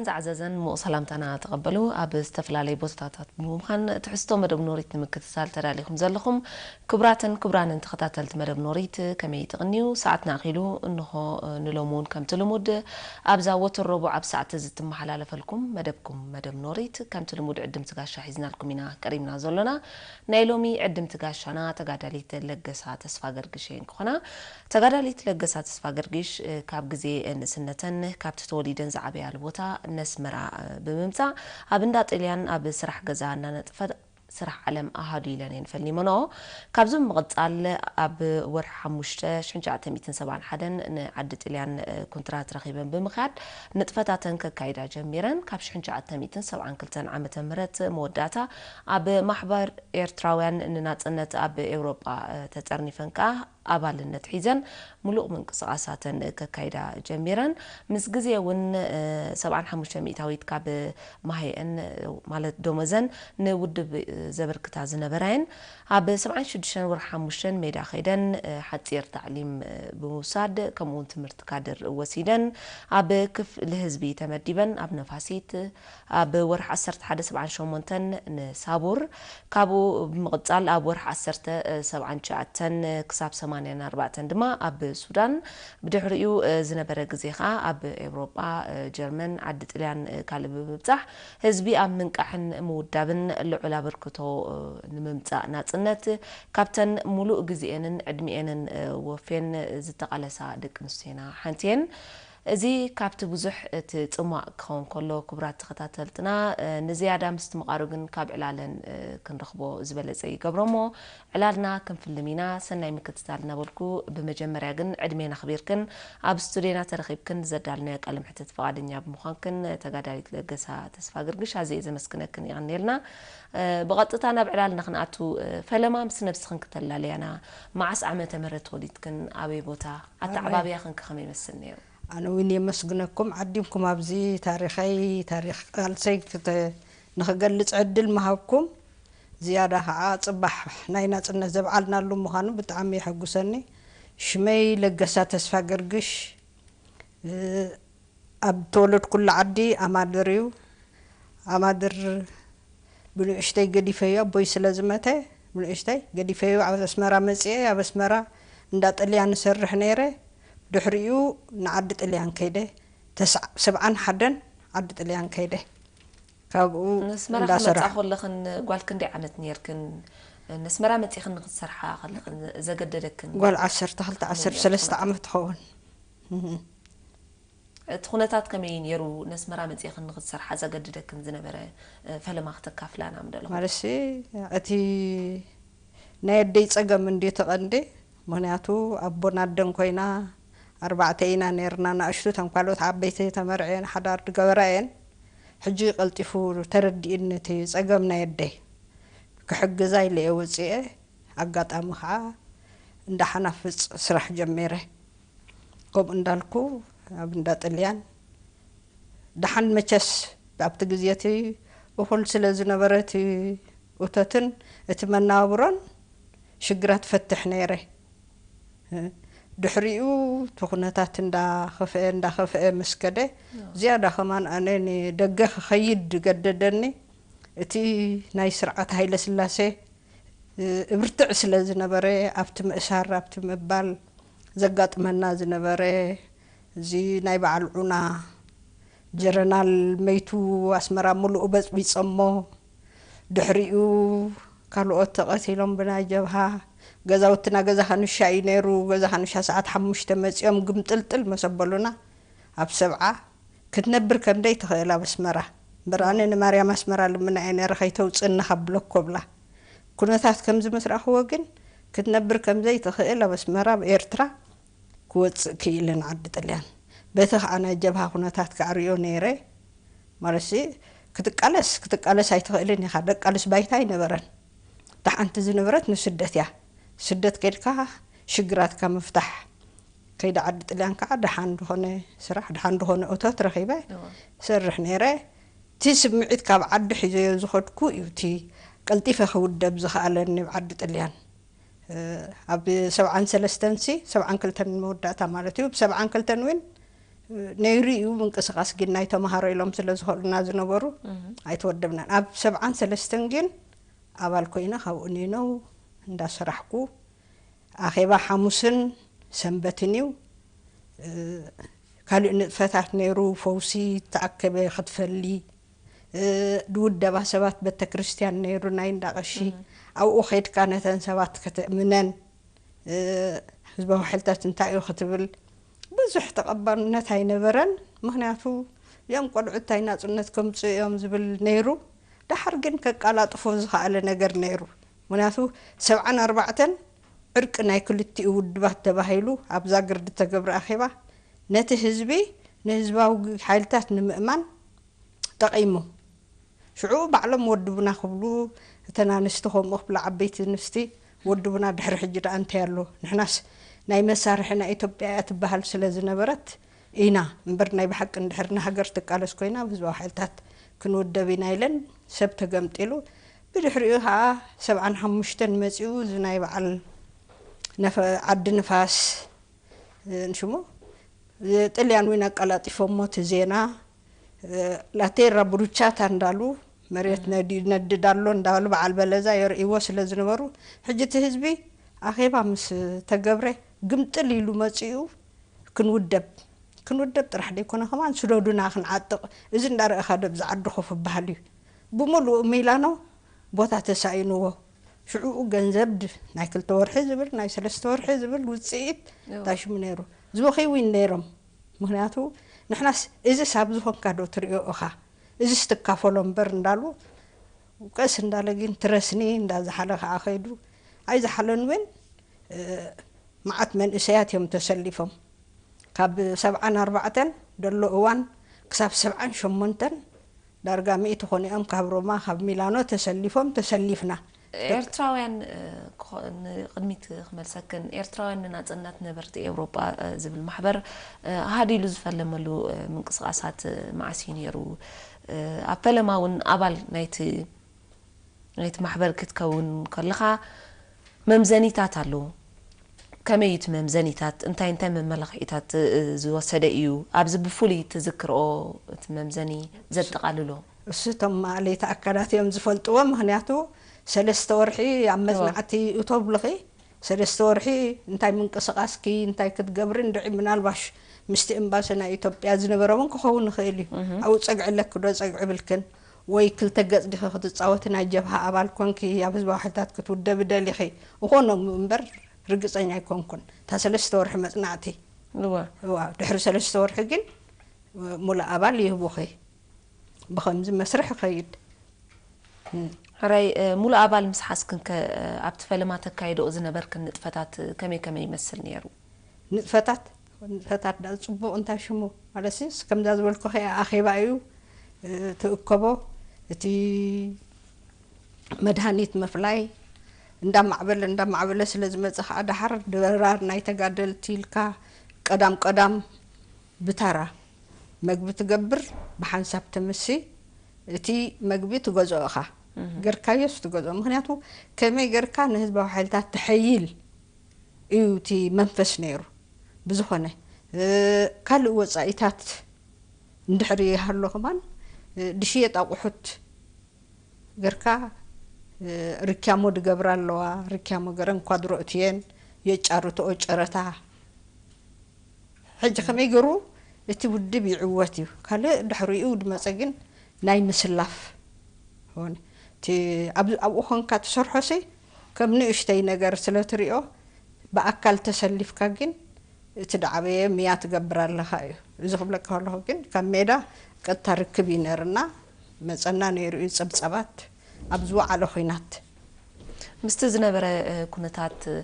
ዝዓዘዘን ምቕ ሰላምታና ተቐበሉ። ኣብ ዝተፈላለዩ ቦታታት ብምዃን ትሕዝቶ መደብ ኖሪት ንምክትታል ተዳሊኹም ዘለኹም ክቡራትን ክቡራንን ተኸታተልቲ መደብ ኖሪት፣ ከመይ ትቕንዩ? ሰዓትና ኣኺሉ እንሆ። ንሎሚ እውን ከምቲ ልሙድ ኣብዛ ወትር ረቡዕ ኣብ ሰዓት እዚ ትመሓላለፈልኩም መደብኩም መደብ ኖሪት ከምቲ ልሙድ ዕድምቲ ጋሻ ሒዝናልኩም ኢና ቀሪብና ዘሎና። ናይ ሎሚ ዕድምቲ ጋሻና ተጋዳሊት ለገሳ ተስፋ ገርግሽ እየን ክኾና። ተጋዳሊት ለገሳ ተስፋ ገርግሽ ካብ ግዜ ንእስነተን ካብቲ ተወሊደን ዝዓበያሉ ቦታ ነስመራ ብምምፃእ ኣብ እንዳ ጥልያን ኣብ ስራሕ ገዛ እናነጥፈ ስራሕ ዓለም ኣሃዱ ኢለን እየን ፈሊመንኦ። ካብዚ ብምቕፃል ኣብ ወርሒ ሓሙሽተ ሽሕን ትሽዓተ ሚእትን ሰብዓን ሓደን ንዓዲ ጥልያን ኩንትራት ረኺበን ብምኽያድ ንጥፈታተን ከካይዳ ጀሚረን። ካብ ሽሕን ትሽዓተ ሚእትን ሰብዓን ክልተን ዓመተ ምህረት መወዳእታ ኣብ ማሕበር ኤርትራውያን ንናጽነት ኣብ ኤውሮጳ ተጠርኒፈን ከኣ ኣባልነት ሒዘን ምሉእ ምንቅስቓሳተን ከካይዳ ጀሚረን። ምስ ግዜ እውን ሰብዓን ሓሙሽተ ሚእታዊት ካብ ማህየን ማለት ደሞዘን ንውድብ ዘበርክታ ዝነበራ እየን። ኣብ ሰብዓን ሽዱሽተን ወርሒ ሓሙሽተን ሜዳ ከይደን ሓጺር ታዕሊም ብምውሳድ ከምኡ እውን ትምህርቲ ካድር ወሲደን ኣብ ክፍሊ ህዝቢ ተመዲበን ኣብ ነፋሲት ኣብ ወርሒ ዓሰርተ ሓደ ሰብዓን ሸሞንተን ንሳቡር፣ ካብኡ ብምቕጻል ኣብ ወርሒ ዓሰርተ ሰብዓን ትሽዓተን ክሳብ ሰማንያን ኣርባዕተን ድማ ኣብ ሱዳን፣ ብድሕሪኡ ዝነበረ ግዜ ኸኣ ኣብ ኤውሮጳ፣ ጀርመን፣ ዓዲ ጥልያን ካልእ ብምብጻሕ ህዝቢ ኣብ ምንቃሕን ምውዳብን ልዑል ኣበርክቶ ንምምጻእ ናጽነት ካብተን ሙሉእ ግዜኤንን ዕድሚኤንን ወፍየን ዝተቓለሳ ደቂ ኣንስትዮና ሓንቲ እየን። እዚ ካብቲ ብዙሕ እቲ ጽሟቕ ክኸውን ከሎ፣ ክቡራት ተኸታተልትና፣ እ፣ ንዝያዳ ምስትምቓሩ ግን ካብ ዕላለን፣ እ፣ ክንረኽቦ ዝበለጸ ይገብሮ እሞ፣ ዕላልና ክንፍልም ኢና። ሰናይ ምክትታል እናበልኩ፣ ብመጀመርያ ግን ዕድሜን ኣኽቢርክን ኣብ ስቱድዮና ተረኺብክን ዘዳልናዮ ቃለ መሕትት ፍቓደኛ ብምዃንክን፣ ተጋዳሊት ለገሳ ተስፋ ግርግሽ ኣዝየ ዘመስግነክን የቐንየልና። እ፣ ብቐጥታ ናብ ዕላልና ክንኣቱ፣ እ፣ ፈለማ ምስ ነብስኽን ክተላልያና፣ መዓስ ዓመተ ምህረት ተወሊድክን፣ ኣበይ ቦታ? ኣተዓባብያኽን ከ ከመይ ይመስል ነይሩ? ኣነ እውን የመስግነኩም፣ ዓዲምኩም ኣብዚ ታሪኸይ፣ ታሪኽ ቃልሰይ ክተ-፣ ንኽገልጽ ዕድል ምሃብኩም። ዝያዳ ኸዓ ጽባሕ ናይ ናጽነት ዘብዓልናሉ ምዃኑ ብጣዕሚ የሐጉሰኒ። ሽመይ ለገሳ ተስፋ ገርግሽ፣ እ፣ ኣብ ተወለድኩሉ ዓዲ ኣማድር እዩ። ኣማድር ብንእሽተይ ገዲፈዮ፣ ኣቦይ ስለ ዝመተ ብንእሽተይ ገዲፈዮ ኣብ ኣስመራ መጽኤ፣ ኣብ ኣስመራ እንዳ ጥልያን እሰርሕ ነይረ። ድሕሪኡ ንዓዲ ጥልያን ከይደ፣ ተስዓ-፣ ሰብዓን ሓደን ዓዲ ጥልያን ከይደ። ካብኡ ነስመራ እንዳ ክመጻ ሰራሕ ከለኽን ጓል ክንደይ ዓመት ነይርክን? ነስመራ መጺኽን ንኽትሰርሓ ከለኽን ዘገደደክን? ጓል ዓሰርተ ክልተ፣ ዓሰርተ ሰለስተ ዓመት ትኸውን። እህ። እቲ ኩነታት ከመይ እዩ ነይሩ? ነስመራ መጺእክን ንኽትሰርሓ ዘገድደክን ዝነበረ፣ እ፣ ፈለማ ክተካፍላና ምደለኹ። ማለትሲ፣ እቲ ናይ ኣደይ ጸገም እንድዩ እቲ ቀንዲ። ምኽንያቱ ኣቦን ኣደን ኮይና፣ ኣርባዕተ ኢና ነይርና፣ ንኣሽቱ፣ እተን ካልኦት ዓበይቲ ተመርዕየን፣ ሓዳር ዝገበራ እየን። ሕጂ ቀልጢፉ ተረዲእኒ እቲ ጸገም ናይ ኣደይ። ክሕግዛ ኢለ እየ ወጺኤ። ኣጋጣሚ ኸዓ እንዳ ሓናፍጽ ስራሕ ጀሚረ። ከምኡ እንዳልኩ ኣብ እንዳ ጥልያን ደሓን መቸስ ኣብቲ ግዜ እቲ እኹል ስለ ዝነበረ እቲ እቶትን እቲ መነባብሮን ሽግራት ፈትሕ ነይረ። ድሕሪኡ እቲ ኩነታት እንዳኸፍአ እንዳኸፍአ ምስ ከደ ዝያዳ ከማን ኣነ ንደገ ክኸይድ ገደደኒ። እቲ ናይ ስርዓት ሃይለ ስላሴ እብርትዕ ስለ ዝነበረ ኣብቲ ምእሳር ኣብቲ ምባል ዘጋጥመና ዝነበረ እዚ ናይ በዓል ዑና ጀረናል መይቱ ኣስመራ ሙሉኡ በጽቢጸሞ ድሕሪኡ ካልኦት ተቐቲሎም ብናይ ጀብሃ ገዛውትና ገዛ ካኑሻ እዩ ነይሩ። ገዛ ካኑሻ ሰዓት ሓሙሽተ መጺኦም ግምጥልጥል መሰበሉና ኣብ ሰብዓ ክትነብር ከምደይ ትኽእል ኣብ ኣስመራ እምበር ኣነ ንማርያም ኣስመራ ልምና እየ ነይረ ከይተውፅእና ካብ ብለኮ ብላ ኩነታት ከምዚ ምስ ረኣኽዎ ግን ክትነብር ከምዘይ ትኽእል ኣብ ኣስመራ ኣብ ኤርትራ ክወፅእ ክኢለ ንዓዲ ጥልያን በቲ ከዓ ናይ ጀብሃ ኩነታት ከዓ ሪኦ ነይረ ማለትሲ ክትቃለስ ክትቃለስ ኣይትኽእልን ኢኻ ደቃልስ ባይታ ኣይነበረን እታ ሓንቲ ዝነበረት ንስደት እያ ስደት ከድካ ሽግራትካ ምፍታሕ ከይደ ዓዲ ጥልያን ከዓ ደሓን ዝኾነ ስራሕ ደሓን ዝኾነ እቶት ረኺበ እዋ። ሰርሕ ነይረ እቲ ስምዒት ካብ ዓዲ ሒዘዮ ዝኸድኩ እዩ እቲ ቀልጢፈ ክውደብ ዝኸኣለኒ ኣብ ዓዲ ጥልያን እ፣ ኣብ ሰብዓን ሰለስተን ሲ ሰብዓን ክልተን መወዳእታ ማለት እዩ ብ ሰብዓን ክልተን እውን ነይሩ እዩ ምንቅስቃስ፣ ግን ናይ ተምሃሮ ኢሎም ስለ ዝኸሉና ዝነበሩ ኣይተወደብናን። ኣብ ሰብዓን ሰለስተን ግን ኣባል ኮይነ ካብኡ ኔነው እንዳሰራሕኩ፣ ኣኼባ ሓሙስን ሰንበትን እዩ። ካልእ ንጥፈታት ነይሩ፣ ፈውሲ ተኣከበ ክትፈሊ፣ ድውደባ ሰባት ቤተክርስትያን ነይሩ ናይ እንዳቐሺ፣ ኣብኡ ኸድካ ነተን ሰባት ከተእምነን፣ ህዝባዊ ሓይልታት እንታይ እዩ ክትብል ብዙሕ ተቐባልነት ኣይነበረን። ምኽንያቱ እዚኦም ቆልዑት እንታይ ናጽነት ከምጽኡ እዮም ዝብል ነይሩ። ደሓር ግን ከቃላጥፎ ዝኸኣለ ነገር ነይሩ። ምኽንያቱ ሰብዓን ኣርባዕተን ዕርቂ ናይ ክልቲኡ ውድባት ተባሂሉ ኣብዛ ግርዲ ተገብረ ኣኼባ ነቲ ህዝቢ ንህዝባዊ ሓይልታት ንምእማን ጠቒሙ። ሽዑ ባዕሎም ወድቡና ክብሉ፣ እተን ኣንስቲ ከምኡ ክብላ፣ ዓበይቲ ኣንስቲ ወድቡና ድሕሪ ሕጂ ደኣ እንታይ ኣሎ? ንሕናስ ናይ መሳርሒ ናይ ኢትዮጵያ እያ ትበሃል ስለ ዝነበረት ኢና እምበር ናይ ብሓቂ እንድሕር ንሃገር ትቃለስ ኮይና ብህዝባዊ ሓይልታት ክንውደብ ኢና ኢለን ሰብ ተገምጢሉ። ብድሕሪኡ ከዓ ሰብዓን ሓሙሽተን መጺኡ እዚ ናይ በዓል ነፈ-፣ ዓዲ ንፋስ፣ እ፣ ንሽሙ፣ እ፣ ጥልያን እውን ኣቀላጢፎሞ እቲ ዜና፣ እ፣ ላቴራ ብሩቻታ እንዳሉ መሬት ነዲ-፣ ነድድ ኣሎ እንዳሉ በዓል በለዛ የርእይዎ ስለ ዝነበሩ፣ ሕጂ እቲ ህዝቢ ኣኼባ ምስ ተገብረ ግምጥል ኢሉ መጺኡ ክንውደብ፣ ክንውደብ ጥራሕ ደይኮነ ከማን ስደዱና ክንዓጥቕ፣ እዚ እንዳረኣኻ ደብ ዝዓዲ ኮፍ በሃል እዩ። ብምሉኡ ሚላኖ ቦታ ተሳኢንዎ። ሽዑኡ ገንዘብ ድ-፣ ናይ ክልተ ወርሒ ዝብል፣ ናይ ሰለስተ ወርሒ ዝብል ውጽኢት እዎ። እንታይ ሽሙ ነይሩ? ዝወኺ እውን ነይሮም። ምኽንያቱ ንሕናስ እዚስ ኣብ ዝኾንካ ዶ ትሪኦ ኢኻ? እዚስ ትካፈሎ እምበር እንዳሉ ቀስ እንዳለ ግን ትረስኒ እንዳዝሓለ ከዓ ከይዱ። ኣይዝሓለን እውን፣ እ፣ መዓት መንእሰያት እዮም ተሰሊፎም። ካብ ሰብዓን ኣርባዕተን ደሎ እዋን ክሳብ ሰብዓን ሸሞንተን ዳርጋ ሚእቲ ኮነ እዮም ካብ ሮማ፣ ካብ ሚላኖ ተሰሊፎም፣ ተሰሊፍና። ኤርትራውያን፣ እ፣ ክኾ-፣ ንቕድሚት ክመልሰክን፣ ኤርትራውያን ንናጽነት ነበርቲ ኤውሮጳ፣ እ፣ ዝብል ማሕበር፣ እ፣ ሃዲሉ ዝፈለመሉ፣ እ፣ ምንቅስቓሳት፣ እ፣ መዓስ እዩ ነይሩ? እ፣ ኣብ ፈለማ እውን ኣባል ናይቲ ናይቲ ማሕበር ክትከውን ከለኻ መምዘኒታት ኣለዎ። ከመይ እዩ እቲ መምዘኒታት? እንታይ እንታይ መመላኽዒታት፣ እ፣ ዝወሰደ እዩ? ኣብዚ ብፍሉይ ትዝክርኦ እቲ መምዘኒ ዘጠቓልሎ? እሱ እቶም ማእለይቲ ኣካላት እዮም ዝፈልጥዎ። ምኽንያቱ ሰለስተ ወርሒ ኣብ እዎ። መጽናዕቲ እቶ ብልኺ፣ ሰለስተ ወርሒ እንታይ ምንቅስቓስኪ፣ እንታይ ክትገብሪ እንድዒ፣ ምናልባሽ ምስቲ ኤምባሲ ናይ ኢትዮጵያ ዝነበረ እውን ክኸውን ይኽእል እዩ። ኣብኡ ጸግዒ ኣለኪ ዶ ጸግዒ ብልክን፣ ወይ ክልተ ገጽ ዲኺ ክትጻወቲ፣ ናይ ጀብሃ ኣባል ኮንኪ ኣብ ህዝባዊ ሓይልታት ክትውደቢ ደሊኺ? እኾኖም እምበር ርግጸኛ ኣይኮንኩን። እታ ሰለስተ ወርሒ መጽናዕቲ። እዋ። እዋ፣ ድሕሪ ሰለስተ ወርሒ ግን ሙሉእ ኣባል ይህቡኺ። ብኸምዚ መስርሕ ይኸይድ። ሕራይ፣ እ፣ ሙሉእ ኣባል ምስ ሓዝክን ከ፣ እ፣ ኣብቲ ፈለማ ተካይድኦ ዝነበርክን ንጥፈታት፣ እ፣ ከመይ ከመይ ይመስል ነይሩ? ንጥፈታት፣ ንጥፈታት ዳ ጽቡቕ እንታይ ሽሙ? ማለትሲ፣ ከምዛ ዝበልኩኺ ኣኼባ እዩ፣ እ፣ ትእከቦ። እቲ መድሃኒት ምፍላይ እንዳማዕበለ፣ እንዳማዕበለ ስለ ዝመጸ ኸዓ፣ ደሓር ድራር ናይ ተጋደልቲ ኢልካ ቀዳም ቀዳም ብታራ መግቢ ትገብር፣ ብሓንሳብ ተምሲ እቲ መግቢ ትገዝኦ ኢኻ። ገርካዮስ ትገዝኦ። ምኽንያቱ ከመይ ገርካ ንህዝባዊ ሓይልታት ተሐይል እዩ እቲ መንፈስ ነይሩ። ብዝኾነ፣ እ፣ ካልእ ወጻኢታት እንድሕሪ ይሃሎ ከማን፣ እ፣ ድሽየጥ ኣቑሑት ገርካ፣ እ፣ ርክያሞ ድገብራ ኣለዋ። ርክያሞ ገረን ኳድሮ እትየን የጫርትኦ ጨረታ። ሕጂ ከመይ ገሩ እቲ ውድብ ይዕወት እዩ። ካልእ ድሕሪኡ ድመጸ ግን ናይ ምስላፍ ሆነ። እቲ ኣብ-፣ ኣብኡ ኾንካ ትሰርሖሲ ከም ንእሽተይ ነገር ስለ ትሪኦ፣ ብኣካል ተሰሊፍካ ግን እቲ ድዓበየ ምያ ትገብር ኣለኻ እዩ። እዚ ክብለካ ከለኹ ግን ካብ ሜዳ ቀጥታ ርክብ እዩ ነርና፣ መጸና ነይሩ እዩ ጸብጸባት ኣብ ዝወዓለ ኹናት። ምስቲ ዝነበረ፣ እ፣ ኩነታት፣ እ፣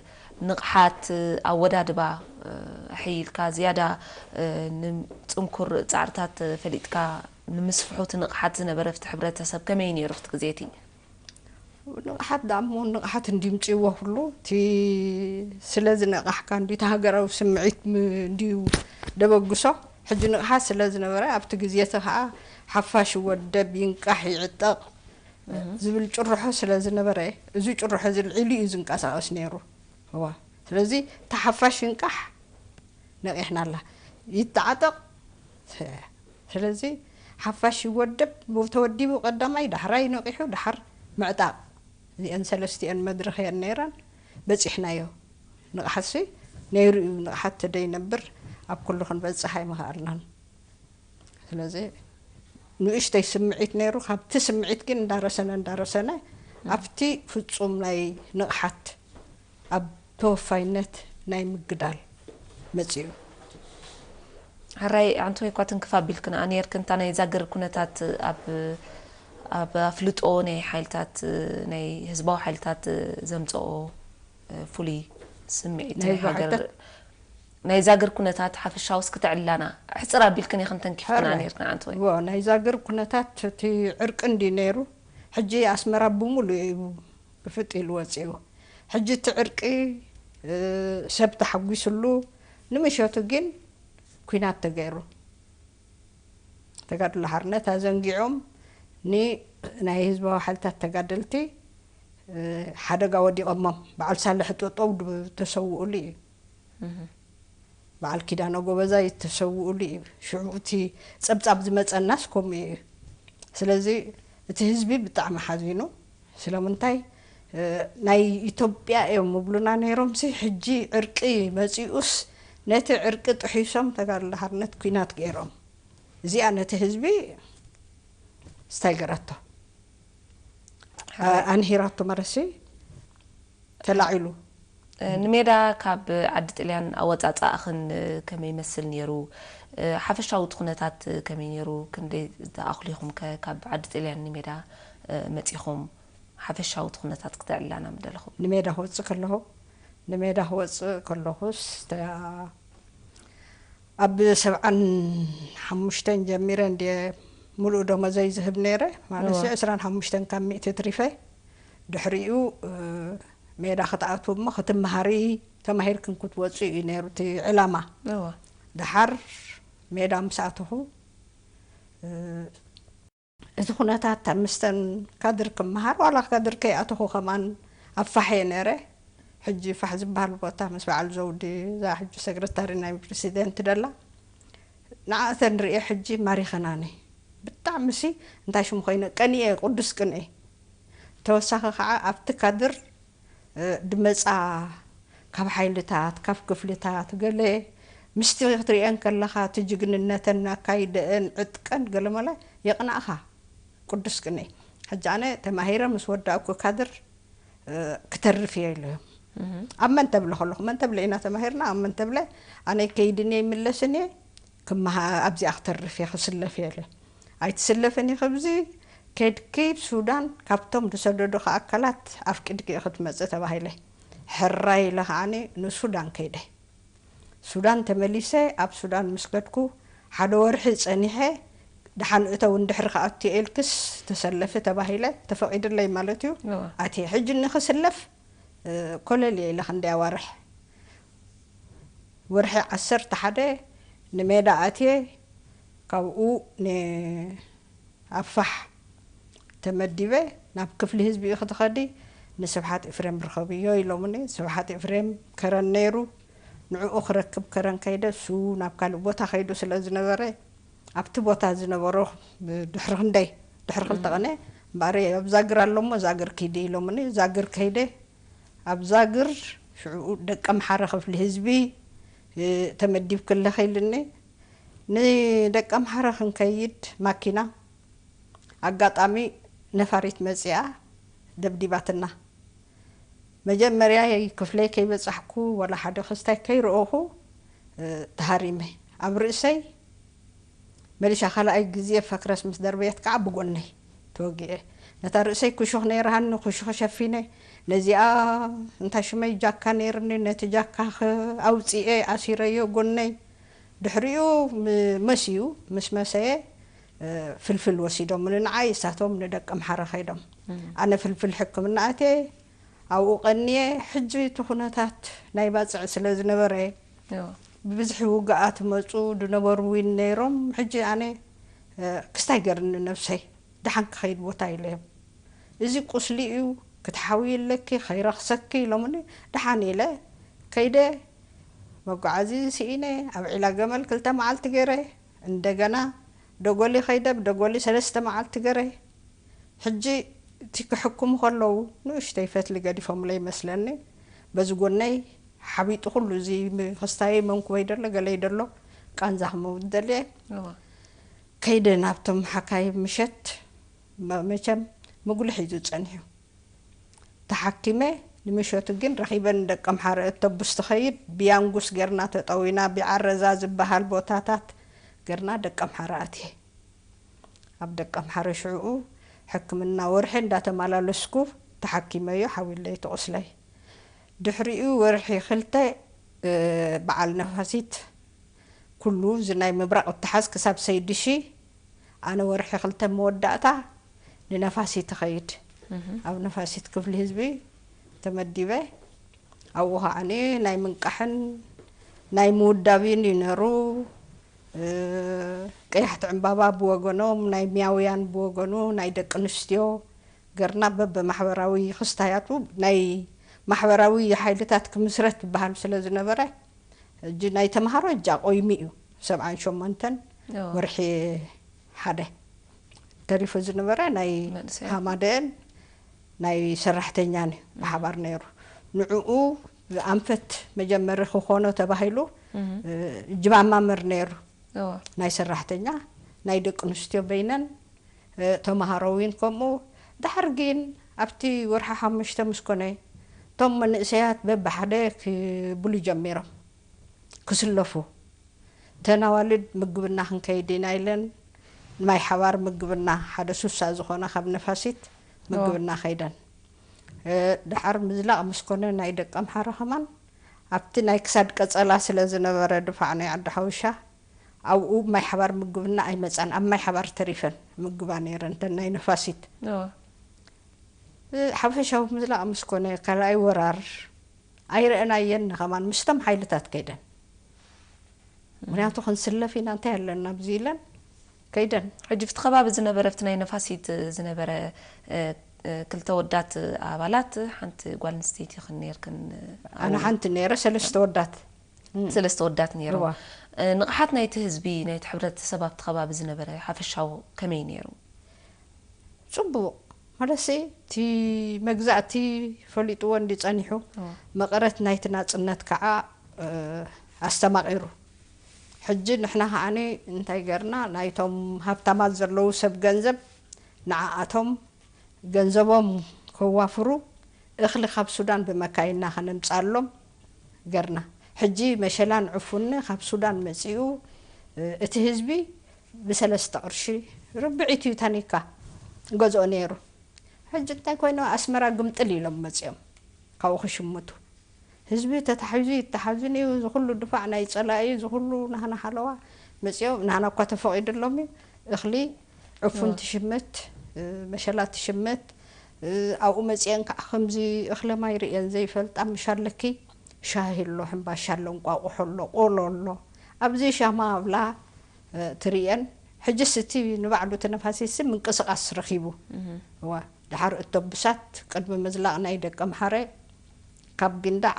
ንቕሓት፣ እ፣ ኣወዳድባ፣ እ፣ ኣሕይልካ ዝያዳ፣ እ፣ ንጽንኩር ጻዕርታት፣ እ፣ ፈሊጥካ ንምስፍሑ እቲ ንቕሓት ዝነበረ ኣብቲ ሕብረተሰብ ከመይ ነይሩ ኣብቲ ግዜ እቲ? ንቕሓት ደኣ እሞ ንቕሓት እንድዩ ምጽእዎ ኩሉ፣ እቲ ስለ ዝነቓሕካ እንድዩ፣ እቲ ሃገራዊ ስምዒት ም-፣ እንድዩ ደበግሶ። ሕጂ ንቕሓት ስለ ዝነበረ፣ ኣብቲ ግዜ እቲ ኸኣ ሓፋሽ ይወደብ፣ ይንቃሕ፣ ይዕጠቕ ዝብል ጭርሖ ስለ ዝነበረ፣ እዚ ጭርሖ እዚ ልዒሉ እዩ ዝንቀሳቐስ ነይሩ። እዋ፣ ስለዚ እቲ ሓፋሽ ይንቃሕ ነቒሕና ኣላ። ይተዓጠቕ፣ ስለዚ ሓፋሽ ይወደብ፣ ተወዲቡ ቀዳማይ፣ ዳሕራይ ነቒሑ፣ ዳሓር ምዕጣቕ። እዚአን ሰለስቲአን መድረኽ እየን ነይረን። በፂሕናዮ። ንቕሓትሲ ነይሩ እዩ። ንቕሓት ተደይነብር ኣብ ኩሉ ክንበፅሕ ኣይምኽኣልናን። ስለዚ ንእሽተይ ስምዒት ነይሩ። ካብቲ ስምዒት ግን እንዳረሰነ እንዳረሰነ ኣብቲ ፍጹም ናይ ንቕሓት ኣብ ተወፋይነት ናይ ምግዳል መጺኡ። ሕራይ ኣንቶይ እኳ ትንክፍ ኣቢልክን ኣኔርክን እታ ናይ ዛግር ኩነታት ኣብ ኣብ ኣፍልጦ ናይ ሓይልታት ናይ ህዝባዊ ሓይልታት ዘምፀኦ ፍሉይ ስምዒት ናይ ናይ ሃገር ሓይልታት ናይ ዛግር ኩነታት ሓፈሻውስ ክትዕላና ሕፅር ኣቢልክን ኢኽን ተንኪፍክና ሕራይ። ነርክን ኣንቶይ እዎ ናይ ዛግር ኩነታት እቲ ዕርቂ እንዲ ነይሩ። ሕጂ ኣስመራ ብምሉእ እዩ ግፍጥ ኢሉ ወፂኡ። ሕጂ እቲ ዕርቂ ሰብ ተሓጒስሉ። ንምሸቱ ግን ኲናት ተገይሩ። ተጋድሎ ሓርነት ኣዘንጊዖም ንናይ ህዝባዊ ሓይልታት ተጋደልቲ ሓደጋ ወዲቐሞም። በዓል ሳልሕ ጠጠው ተሰውኡሉ እዩ። በዓል ኪዳነ ጎበዛይ ተሰውኡሉ እዩ። ሽዑ እቲ ፀብፃብ ዝመፀናስ ከምኡ እዩ። ስለዚ እቲ ህዝቢ ብጣዕሚ ሓዚኑ። ስለምንታይ ናይ ኢትዮጵያ እዮም ምብሉና ነይሮምሲ ሕጂ ዕርቂ መፂኡስ ነቲ ዕርቂ ጥሒሶም ተጋድሎ ሓርነት ኲናት ገይሮም። እዚኣ ነቲ ህዝቢ ስታይ ገረቶ ኣንሂራቶ መረሲ ተላዒሉ። ንሜዳ ካብ ዓዲ ጥልያን ኣወፃፃእኽን ከመይ ይመስል ነይሩ? ሓፈሻዊ እቲ ኩነታት ከመይ ነይሩ? ክንደይ ዝኣኽሉ ኢኹም ከ ካብ ዓዲ ጥልያን ንሜዳ መፂኹም? ሓፈሻዊ እቲ ኩነታት ክተዕልላና ምደለኹም። ንሜዳ ክወፅእ ከለኹ ንሜዳ ክወፅእ ከለኹስ ተ- ኣብ ሰብዓን ሓሙሽተን ጀሚረ እንድየ ሙሉእ ደሞዘይ ዝህብ ነይረ ማለት እወ። ዕስራን ሓሙሽተን ካብ ሚእቲ ትሪፈ ድሕሪኡ ሜዳ ክትኣትው እሞ ክትመሃሪ ተማሂርክን ክትወፁ እዩ ነይሩ እቲ ዕላማ እወ። ደሓር ሜዳ ምስ ኣተኹ እቲ ኩነታት ኣብ ምስተን ካድር ክመሃር ዋላ ካድር ከይኣተኹ ከማን ኣብ ፋሕ እየ ነይረ። ሕጂ ፋሕ ዝበሃል ቦታ ምስ በዓል ዘውዲ እዛ ሕጂ ሰክረታሪ ናይ ፕረሲደንት ደላ ንዓእተን ርእየ ሕጂ ማሪኸናኒ። ብጣዕሚ ሲ እንታይ ሽሙ ኮይነ ቀኒኤ ቅዱስ ቅንኤ ተወሳኺ ከዓ ኣብቲ ካድር ድመፃ ካብ ሓይልታት ካብ ክፍልታት ገለ ምስቲ ክትሪአን ከለኻ እቲ ጅግንነተን ኣካይደአን ዕጥቀን ገለመለ የቕናእኻ ቅዱስ ቅኔ ሕጂ ኣነ ተማሂረ ምስ ወዳእኩ ካድር ክተርፍ እየ ኢለዮም ኣብ መን ተብለ ከለኹ መን ተብለ ኢና ተማሂርና ኣብ መን ተብለ ኣነ ከይድን እየ ይምለስን እየ ኣብዚኣ ክተርፍ እየ ክስለፍ እየ ኢለ ኣይትስለፍን ኢኺ ኣብዚ ከድኪ ሱዳን ካብቶም ዝሰደዱኺ ኣካላት ኣፍቂድኪ ኢኺ ትመፂ ተባሂለ ሕራይ ኢለ ከዓኒ ንሱዳን ከይደ ሱዳን ተመሊሰ ኣብ ሱዳን ምስ ከድኩ ሓደ ወርሒ ፀኒሐ ደሓን እተው እንድሕሪ ክኣቱ ኢልክስ ተሰለፊ ተባሂለ ተፈቒድለይ ማለት እዩ ኣትየ ሕጂ ንክስለፍ ኮለል እየ ኢለ ክንደይ ኣዋርሕ ወርሒ ዓሰርተ ሓደ ንሜዳ ኣትየ ካብኡ ኣብ ፋሕ ተመዲበ ናብ ክፍሊ ህዝቢ ኢኺ ትኸዲ ንስብሓት ኤፍሬም ርኸብዮ ኢሎምኒ። ስብሓት ኤፍሬም ከረን ነይሩ። ንዕኡ ክረክብ ከረን ከይደ እሱ ናብ ካልእ ቦታ ከይዱ ስለ ዝነበረ ኣብቲ ቦታ ዝነበሮ ድሕሪ ክንደይ ድሕሪ ክልተ ቐነ እምበኣር ኣብ ዛግር ኣሎ እሞ ዛግር ኪዲ ኢሎምኒ። ዛግር ከይደ ኣብ ዛግር ሽዑ ደቂ ኣምሓረ ክፍሊ ህዝቢ ተመዲብኪ ኣለኺ ኢልኒ። ንደቂ ኣምሓረ ክንከይድ ማኪና ኣጋጣሚ ነፋሪት መፂኣ ደብዲባትና። መጀመርያ ክፍለይ ከይበፃሕኩ ዋላ ሓደ ክስታይ ከይረኦኹ ተሃሪመ። ኣብ ርእሰይ መሊሻ ካልኣይ ግዜ ፈክረስ ምስ ደርበየት ከዓ ብጎነይ ተወጊኤ። ነታ ርእሰይ ክሹኽ ነይርሃኒ ክሹኽ ሸፊነ ነዚኣ እንታይ ሽመይ ጃካ ነይርኒ ነቲ ጃካ ኣውፅኤ ኣሲረዮ ጎነይ ድሕሪኡ መስዩ ምስ መሰየ ፍልፍል ወሲዶም ንዓይ እሳቶም ንደቂ ኣምሓረ ከይዶም ኣነ ፍልፍል ሕክምና ኣትየ ኣብኡ ቀንየ ሕጂ እቲ ኩነታት ናይ ባፅዕ ስለ ዝነበረ ብብዝሒ ውግኣት መፁ ዝነበሩ ዊን ነይሮም ሕጂ ኣነ ክስታይ ገርኒ ነብሰይ ደሓን ክኸይድ ቦታ ኢለዮም እዚ ቁስሊ እዩ ክትሓዊ ኣለኪ ከይረኽሰኪ ኢሎምኒ ደሓን ኢለ ከይደ መጓዓዚ ስኢነ ኣብ ዒላ ገመል ክልተ መዓልቲ ገይረ እንደገና ደጎሊ ከይደ፣ ብደጎሊ ሰለስተ መዓልቲ ገረ። ሕጂ እቲ ክሕክሙ ከለዉ ንእሽተይ ፈትሊ ገዲፎምለይ ይመስለኒ። በዚ ጎነይ ሓቢጡ ኩሉ እዚ ም-፣ ክስታየይ መንኩበይ ደሎ፣ ገለይ ደሎ፣ ቃንዛ ክመውት ደልየ። እዋ። ከይደ ናብቶም ሓካይም ምሸት፣ መ-፣ መቸም ምጉልሕ እዩ ዝጸንሑ። ተሓኪመ ንምሸቱ ግን ረኺበን ደቀምሓረ እተቡስ ትኸይድ፣ ብያንጉስ ገርና ተጠዊና፣ ቢዓረዛ ዝበሃል ቦታታት ገርና ደቀምሓረ ኣትየ። ኣብ ደቀምሓረ ሽዕኡ ሕክምና ወርሒ እንዳተመላለስኩ ተሓኪመዮ ሓዊለይ ትቑስለይ። ድሕሪኡ ወርሒ ክልተ፣ እ፣ በዓል ነፋሲት ኩሉ እዚ ናይ ምብራቕ እተሓዝ ክሳብ ሰይድሺ፣ ኣነ ወርሒ ክልተ መወዳእታ ንነፋሲት እኸይድ። ኣብ ነፋሲት ክፍሊ ህዝቢ ተመዲበ። ኣብኡ ከዓኒ ናይ ምንቃሕን ናይ ምውዳብን እዩ ነሩ። እ፣ ቀያሕቲ ዕምባባ ብወገኖም፣ ናይ ሚያውያን ብወገኑ፣ ናይ ደቂ ኣንስትዮ ገርና በብማሕበራዊ ክስታያቱ ናይ ማሕበራዊ ሓይልታት ክምስረት ዝበሃል ስለ ዝነበረ፣ ሕጂ ናይ ተምሃሮ እጃ ቆይሚ እዩ። ሰብዓን ሸሞንተን እዎ። ወርሒ ሓደ ተሪፉ ዝነበረ ናይ መንእሰያት። ሃማደን ናይ ሰራሕተኛን እዩ ብሓባር ነይሩ። ንዕኡ ኣንፈት መጀመሪ ክኾኖ ተባሂሉ፣ እህ። እ፣ ጅባማምር ነይሩ። እዎ። ናይ ሰራሕተኛ፣ ናይ ደቂ ኣንስትዮ በይነን፣ እ፣ ተምሃሮ እውን ከምኡ። ድሓር ግን ኣብቲ ወርሒ ሓሙሽተ ምስ ኮነ፣ እቶም መንእሰያት በብሓደ ክብሉ ጀሚሮም፣ ክስለፉ። እተን ኣዋልድ ምግብና ክንከይድ ኢና ኢለን፣ ማይ ሓባር ምግብና፣ ሓደ ሱሳ ዝኾና ካብ ነፋሲት ምግብና ከይደን። እ፣ ድሓር ምዝላቕ ምስ ኮነ ናይ ደቀምሓረ ከማን ኣብቲ ናይ ክሳድ ቀጸላ ስለ ዝነበረ ድፋዕ ናይ ዓዲ ሓውሻ፣ ኣብኡ ማይ ሓባር ምግብና ኣይመጻን፣ ኣብ ማይ ሓባር ተሪፈን ምግባ ነይረን፣ እተን ናይ ነፋሲት። እዎ። እ፣ ሓፈሻዊ ምዝላቕ ምስ ኮነ፣ ካልኣይ ወራር ኣይረአናየን ከማን ምስቶም ሓይልታት ከይደን። ምኽንያቱ ክንስለፍ ኢና፣ እንታይ ኣለና ኣብዚ ኢለን ከይደን። ሕጂ ኣብቲ ከባቢ ዝነበረ፣ ኣብቲ ናይ ነፋሲት ዝነበረ፣ እ፣ እ፣ ክልተ ወዳት ኣባላት፣ ሓንቲ ጓል ኣንስተይቲ ክን ነርክን፣ ኣነ ሓንቲ ነይረ፣ ሰለስተ ወዳት። እም። ሰለስተ ወዳት ነይሮም። እዋ። እ፣ ንቕሓት ናይቲ ህዝቢ፣ ናይቲ ሕብረተሰብ ኣብቲ ከባቢ ዝነበረ ሓፈሻዊ ከመይ ነይሩ? ጽቡቕ። ማለትሲ፣ እቲ መግዛእቲ ፈሊጥዎ እንዲ ጸኒሑ፣ እዋ። መቐረት ናይቲ ናጽነት ከዓ፣ እ፣ ኣስተማቒሩ። ሕጂ ንሕና ከዓኒ እንታይ ገርና፣ ናይቶም ሃብታማት ዘለዉ ሰብ ገንዘብ ንዓኣቶም ገንዘቦም ከዋፍሩ እኽሊ ካብ ሱዳን ብመካይና ከነምጻሎም ገርና። ሕጂ መሸላን ዕፉኒ ካብ ሱዳን መጺኡ፣ እ፣ እቲ ህዝቢ ብሰለስተ ቅርሺ ርብዒት እዩ ታኒካ ገዝኦ ነይሩ። ሕጂ እንታይ ኮይኑ፣ ኣስመራ ግምጥል ኢሎም መጺኦም ካብኡ ክሽምቱ። ህዝቢ ተታሒዙ ይተሓዝን እዩ። እዚ ኩሉ ድፋዕ ናይ ጸላኢ፣ እዚ ኩሉ ናህና ሓለዋ መጺኦም፣ ናህና እኳ ተፈቒድሎም እዩ። እኽሊ፣ ዕፉን እዎ። ትሽምት፣ እ፣ መሸላ ትሽምት፣ እ፣ ኣብኡ መጺአን ከዓ ከምዚ እኽለ ማይ ርእየን ዘይፈልጣ፣ ምሽ ኣለኪ፣ ሻሂ ኣሎ፣ ሕምባሻ ኣሎ፣ እንቋቑሖ ኣሎ፣ ቆሎ ኣሎ። ኣብዚ ሻማ ኣብላ፣ እ፣ ትርእየን። ሕጅስ እቲ ንባዕሉ እቲ ነፋሲትሲ ምንቅስቓስ ረኺቡ። እህ። እዋ፣ ደሓር እቶብሳት ቅድሚ ምዝላቕ ናይ ደቀምሓረ ካብ ጊንዳዕ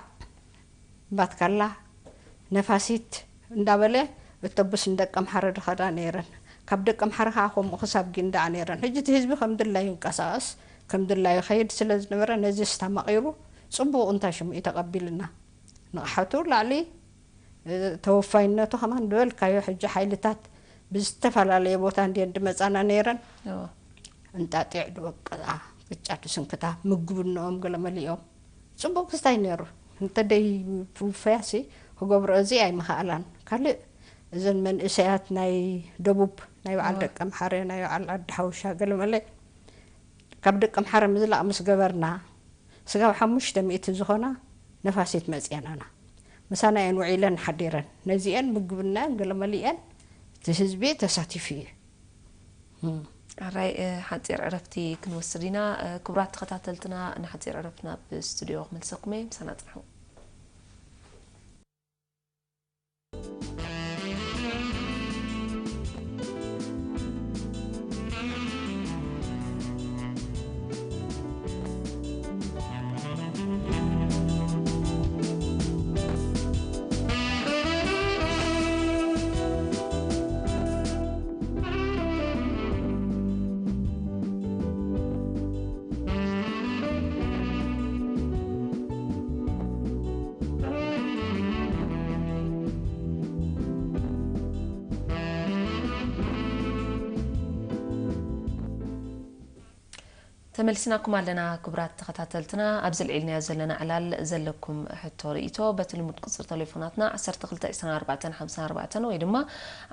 ባትካላ ነፋሲት እንዳበለ እቶብስ ንደቀምሓረ ድኸዳ ነይረን። ካብ ደቀምሓረ ከዓ ከምኡ ክሳብ ጊንዳዕ ነይረን። ሕጂ እቲ ህዝቢ ከም ድላዩ ይንቀሳቐስ፣ ከም ድላዩ ይኸይድ ስለ ዝነበረ ነዚ ስታማቒሩ ጽቡቕ እንታይ ሽምኡ ተቐቢልና። ንቕሓቱ ላዕሊ፣ እ፣ ተወፋይነቱ ከማን ዝበልካዮ ሕጂ ሓይልታት ብዝተፈላለየ ቦታ እንድየን ድመጻና ነይረን። እዎ። እንጣጢዕ ድወቀጣ፣ ቅጫ ድስንክታ፣ ምግብንኦም ገለ መሊኦም። ጽቡቕ ክስታይ ነይሩ። እንተ ደይ ውፈያሲ ክገብርኦ እዚ ኣይምኸኣላን። ካልእ እዘን መንእሰያት ናይ ደቡብ፣ ናይ በዓል እዎ። ደቀምሓረ፣ ናይ በዓል ዓዲ ሓውሻ ገለ መለ ካብ ደቀምሓረ ምዝላቕ ምስ ገበርና፣ ስጋብ ሓሙሽተ ሚእቲ ዝኾና ነፋሲት መጽየናና። ምሳና እየን ውዒለን ሓዲረን። ነዚአን ምግብናን ገለ መሊአን እቲ ህዝቢ ተሳቲፉ እዩ። እም። ኣራይ፣ እ፣ ሓጺር ዕረፍቲ ክንወስድ ኢና። እ፣ ክቡራት ተኸታተልትና፣ ንሓጺር ዕረፍቲ ናብ ስቱዲዮ ክመልሰኩም እየ። ምሳና ጽንሑ። ተመልሲናኩም ኣለና ክቡራት ተኸታተልትና። ኣብዚ ኣልዒልናዮ ዘለና ዕላል ዘለኩም ሕቶ ርእይቶ በቲ ልሙድ ቁጽሪ ተሌፎናትና ዓሰርተ ክልተ ዕስራን ኣርባዕተን ሓምሳን ኣርባዕተን ወይ ድማ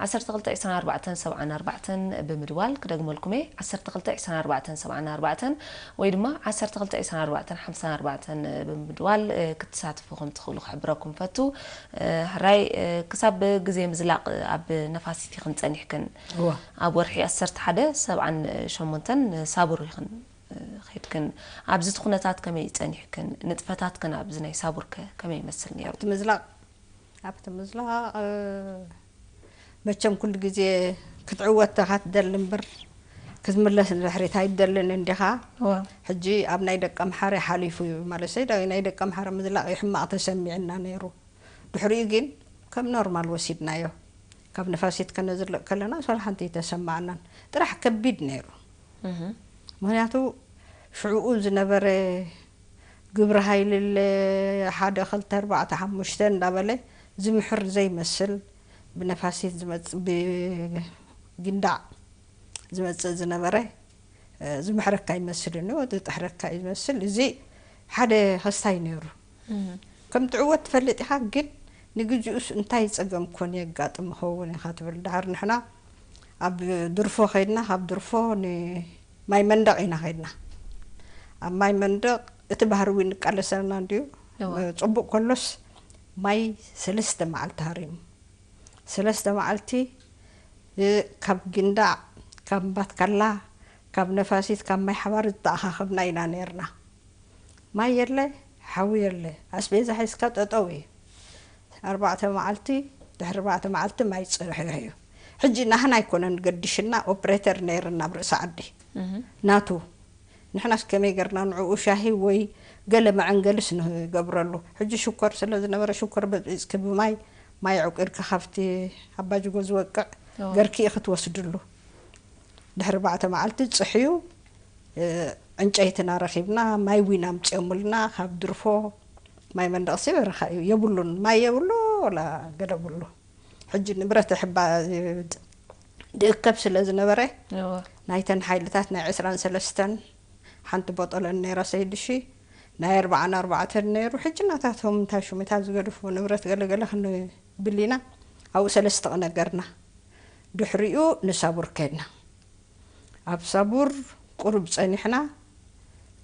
ዓሰርተ ክልተ ዕስራን ኣርባዕተን ሰብዓን ኣርባዕተን ብምድዋል ክደግመልኩም እየ። ዓሰርተ ክልተ ዕስራን ኣርባዕተን ሰብዓን ኣርባዕተን ወይ ድማ ዓሰርተ ክልተ ዕስራን ኣርባዕተን ሓምሳን ኣርባዕተን ብምድዋል፣ እ፣ ክትሳተፉ ከም ትኽእሉ ክሕብረኩም ፈቱ። እ፣ ሕራይ፣ እ፣ ክሳብ ግዜ ምዝላቕ ኣብ ነፋሲት ኢኽን ጸኒሕክን። እዋ። ኣብ ወርሒ ዓሰርተ ሓደ ሰብዓን ሸሞንተን ሳቡር ኢኽን፣ እ፣ ኸይድክን። ኣብዚ እቲ ኩነታት ከመይ ጸኒሕክን? ንጥፈታትክን ኣብዚ ናይ ሳቡርከ ከመይ ይመስል ነይሩ? ኣብቲ ምዝላቕ፣ ኣብቲ ምዝላቕ፣ እ፣ መቸም ኩሉ ግዜ ክትዕወት ኢኻ ትደሊ እምበር ክትምለስ ንድሕሪት ኣይትደልን እንዲኻ። እዋ። ሕጂ ኣብ ናይ ደቀምሓረ ሓሊፉ እዩ ማለት ሰይ፣ ናይ ደቀምሓረ ምዝላቕ እዩ ሕማቕ ተሰሚዕና ነይሩ። ድሕሪኡ ግን ከም ኖርማል ወሲድናዮ። ካብ ነፋሲት ከነዝልቕ ከለና ሶል ሓንቲ ተሰማዕናን። ጥራሕ ከቢድ ነይሩ። እህ። ምኽንያቱ ሽዕኡ ዝነበረ ግብረ ሃይሊ ኣለ፣ ሓደ፣ ክልተ፣ ኣርባዕተ፣ ሓሙሽተ እንዳበለ ዝምሕር ዘይመስል፣ ብነፋሲት ዝመጽእ፣ ብጊንዳዕ ዝመጽእ ዝነበረ፣ እ፣ ዝምሕረካ ይመስል፣ ዝጥሕረካ ይመስል። እዚ ሓደ ክስታይ ነይሩ። እህ። ከም ትዕወት ትፈልጥ ኢኻ፣ ግን ንግዜኡስ እንታይ ጸገም ኮን የጋጥም ይኸውን ኢኻ ትብል። ደሓር ንሕና ኣብ ድርፎ ኸይድና፣ ካብ ድርፎ ንማይ መንደቕ ኢና ኸይድና። ኣብ ማይ መንደቕ እቲ ባህሪ እውን ይቃለሰልና እንድዩ። እዋ። ጽቡቕ ከሎስ ማይ ሰለስተ መዓልቲ ሃሪሙ። ሰለስተ መዓልቲ፣ እ፣ ካብ ጊንዳዕ፣ ካብ ባትካላ፣ ካብ ነፋሲት፣ ካብ ማይ ሓባር ዝተኣኻኸብና ኢና ነይርና። ማይ የለ፣ ሓዊ የለ፣ ኣስቤዛ ሒዝካ ጠጠው እዩ። ኣርባዕተ መዓልቲ፣ ድሕሪ ኣርባዕተ መዓልቲ ማይ ጽርሑ እዩ። ሕጂ ናህና ኣይኮነን ገዲሽና፣ ኦፕሬተር ነይርና ኣብ ርእሲ ዓዲ። እህ። ናቱ። ንሕናስ ከመይ ገርና ንዕኡ ሻሂ ወይ ገለ መዐንገልስ ንገብረሉ? ሕጂ ሽኮር ስለ ዝነበረ ሽኮር በጽቢጽኪ ብማይ፣ ማይ ዕቂርካ ካብቲ ኣባጅጎ ዝወቅዕ ኦ። ገርኪ ኢኺ ትወስድሉ። ድሕሪ ኣርባዕተ መዓልቲ ጽሕዩ፣ እ፣ ዕንጨይትና ረኺብና፣ ማይ ዊን ኣምጺኦምልና ካብ ድርፎ። ማይ መንደቕሲ በረኻ እዩ፣ የብሉን። ማይ የብሉ፣ ወላ ገለ ብሉ። ሕጂ ንብረት ሕባ ድእከብ ስለ ዝነበረ፣ እወ። ናይተን ሓይልታት ናይ ዕስራን ሰለስተን ሓንቲ ቦጦለን ነይራ ሰይድሺ፣ ናይ ኣርባዓን ኣርባዕተን ነይሩ። ሕጂ ናታቶም እንታይ ሽሙ፣ እታ ዝገድፉ ንብረት ገለገለ ክንብል ኢና፣ ኣብኡ ሰለስተ ነገርና። ድሕሪኡ ንሳቡር ከድና። ኣብ ሳቡር ቁሩብ ጸኒሕና፣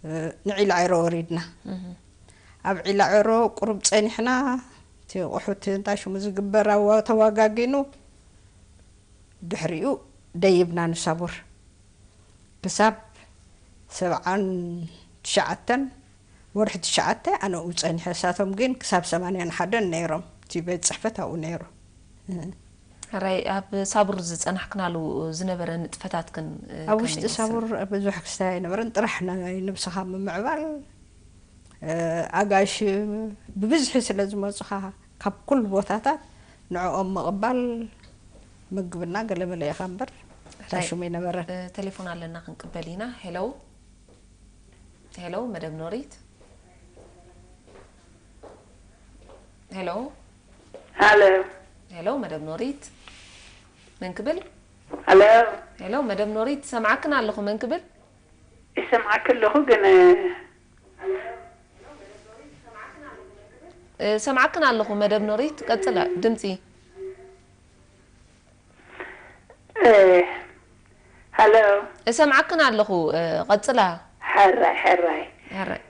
እ፣ ንዒላ ዒሮ ወሪድና። እህ። ኣብ ዒላ ዒሮ ቁሩብ ጸኒሕና፣ እቲ ቁሑት እንታይ ሽሙ ዝግበር ኣዋ-፣ ተዋጋጊኑ፣ ድሕሪኡ ደይብና ንሳቡር። ክሳብ ሰብዓን ትሽዓተን፣ ወርሒ ትሽዓተ ኣነኡ ጸኒሐ። እሳቶም ግን ክሳብ ሰማንያን ሓደን ነይሮም። እቲ ቤት ጽሕፈት ኣብኡ ነይሩ። እህ። ሕራይ፣ ኣብ ሳቡር ዝጸናሕክናሉ ዝነበረ ንጥፈታትክን፣ እ፣ ኣብ ከመይ ውሽጢ ይመስል? ሳቡር ብዙሕ ክስታይ ኣይነበረን። ጥራሕ ናይ ነብስኻ ምምዕባል፣ እ፣ ኣጋይሽ ብብዝሒ ስለ ዝመጹኻ ካብ ኩሉ ቦታታት ንዕኦም ምቕባል፣ ምግብና ገለመለ ኢኻ እምበር ሕራይ፣ ታሽሙ ኣይነበረን። እ፣ ቴሌፎን ኣለና ክንቅበል ኢና። ሄሎ፣ ሄሎ፣ መደብ ኖሪት። ሄሎ። ሃሎ። ሄሎ፣ መደብ ኖሪት። መን ክብል? ሃሎ። ሄሎ፣ መደብ ኖሪት፣ ሰምዓክን ኣለኹ። መን ክብል? ይሰምዓክ ኣለኹ፣ ግን እ፣ ሰምዓክን ኣለኹ። መደብ ኖሪት፣ ቀጽላ። ድምጺ። እ፣ ሃሎ። እሰምዓክን ኣለኹ። እ፣ ቀጽላ። ሕራይ፣ ሕራይ። ሕራይ።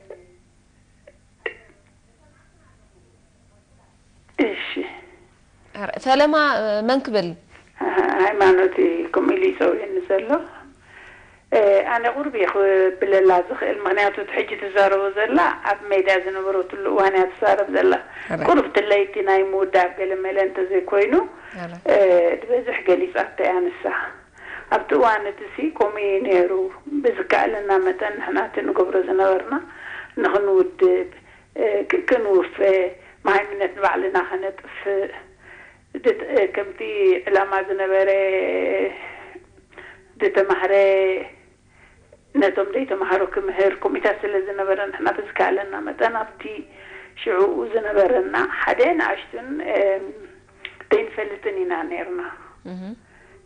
እሺ። ሕራይ። ፈለማ፣ እ፣ መን ክብል? ሃይማኖት እዩ ከምኡ ኢሉ ይጸውየኒ ዘሎ። እ፣ ኣነ ቁሩብ እየ ክብለላ ዝኽእል፣ ምኽንያቱ እቲ ሕጂ ትዛረቦ ዘላ ኣብ ሜዳ ዝነበረትሉ እዋን እያ ትዛረብ ዘላ። ሕራይ። ቁሩብ እቲ ለይቲ ናይ ምውዳብ ገለ መለ እንተዘይኮይኑ፣ ሕራይ። እ፣ ዝበዝሕ ገሊጻቶ እያ ንሳ። ኣብቲ እዋን እቲ ሲ ከምኡ እዩ ነይሩ። ብዝከኣለና መጠን ንሕና እቲ ንገብሮ ዝነበርና ንኽንውድብ፣ እ፣ ክ-፣ ክንውፈ፣ መሃይምነት ንባዕልና ከነጥፍእ፣ ድት-፣ እ፣ ከምቲ ዕላማ ዝነበረ፣ ዝተማህረ ነቶም ዘይተማህሩ ክምህር፣ ከምኡታት ስለ ዝነበረ ንሕና ብዝከኣለና መጠን ኣብቲ ሽዕኡ ዝነበረና ሓደ ንኣሽቱን፣ እ፣ ዘይንፈልጥን ኢና ነይርና። እህ።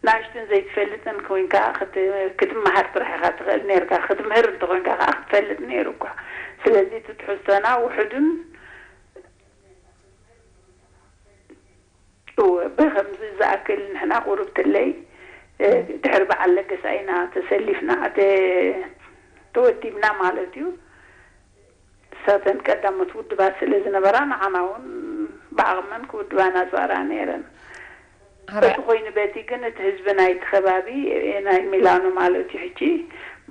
ንኣሽቱን ዘይትፈልጥን ኮይንካ ክት- ክትመሃር ጥራሕ ኢኻ ትኽእል ነርካ። ክትምህር እንተኮይንካ ከዓ ክትፈልጥ ነይሩ እኳ። ስለዚ እቲ ትሕዝቶና ውሑድን እወ፣ ብኸምዚ ዝኣክል ንሕና ቁሩብትለይ፣ እ፣ ድሕሪ በዓል ለገሳ ኢና ተሰሊፍና፣ ተ-፣ ተወዲብና ማለት እዩ። እሳተን ቀዳሞት ውድባት ስለ ዝነበራ፣ ንዓና እውን ብዓቕመን ክውድባና ጸራ ነይረን። ሕራይ። በቲ ኮይኑ በቲ ግን እቲ ህዝቢ ናይቲ ከባቢ፣ ናይ ሚላኖ ማለት እዩ፣ ሕጂ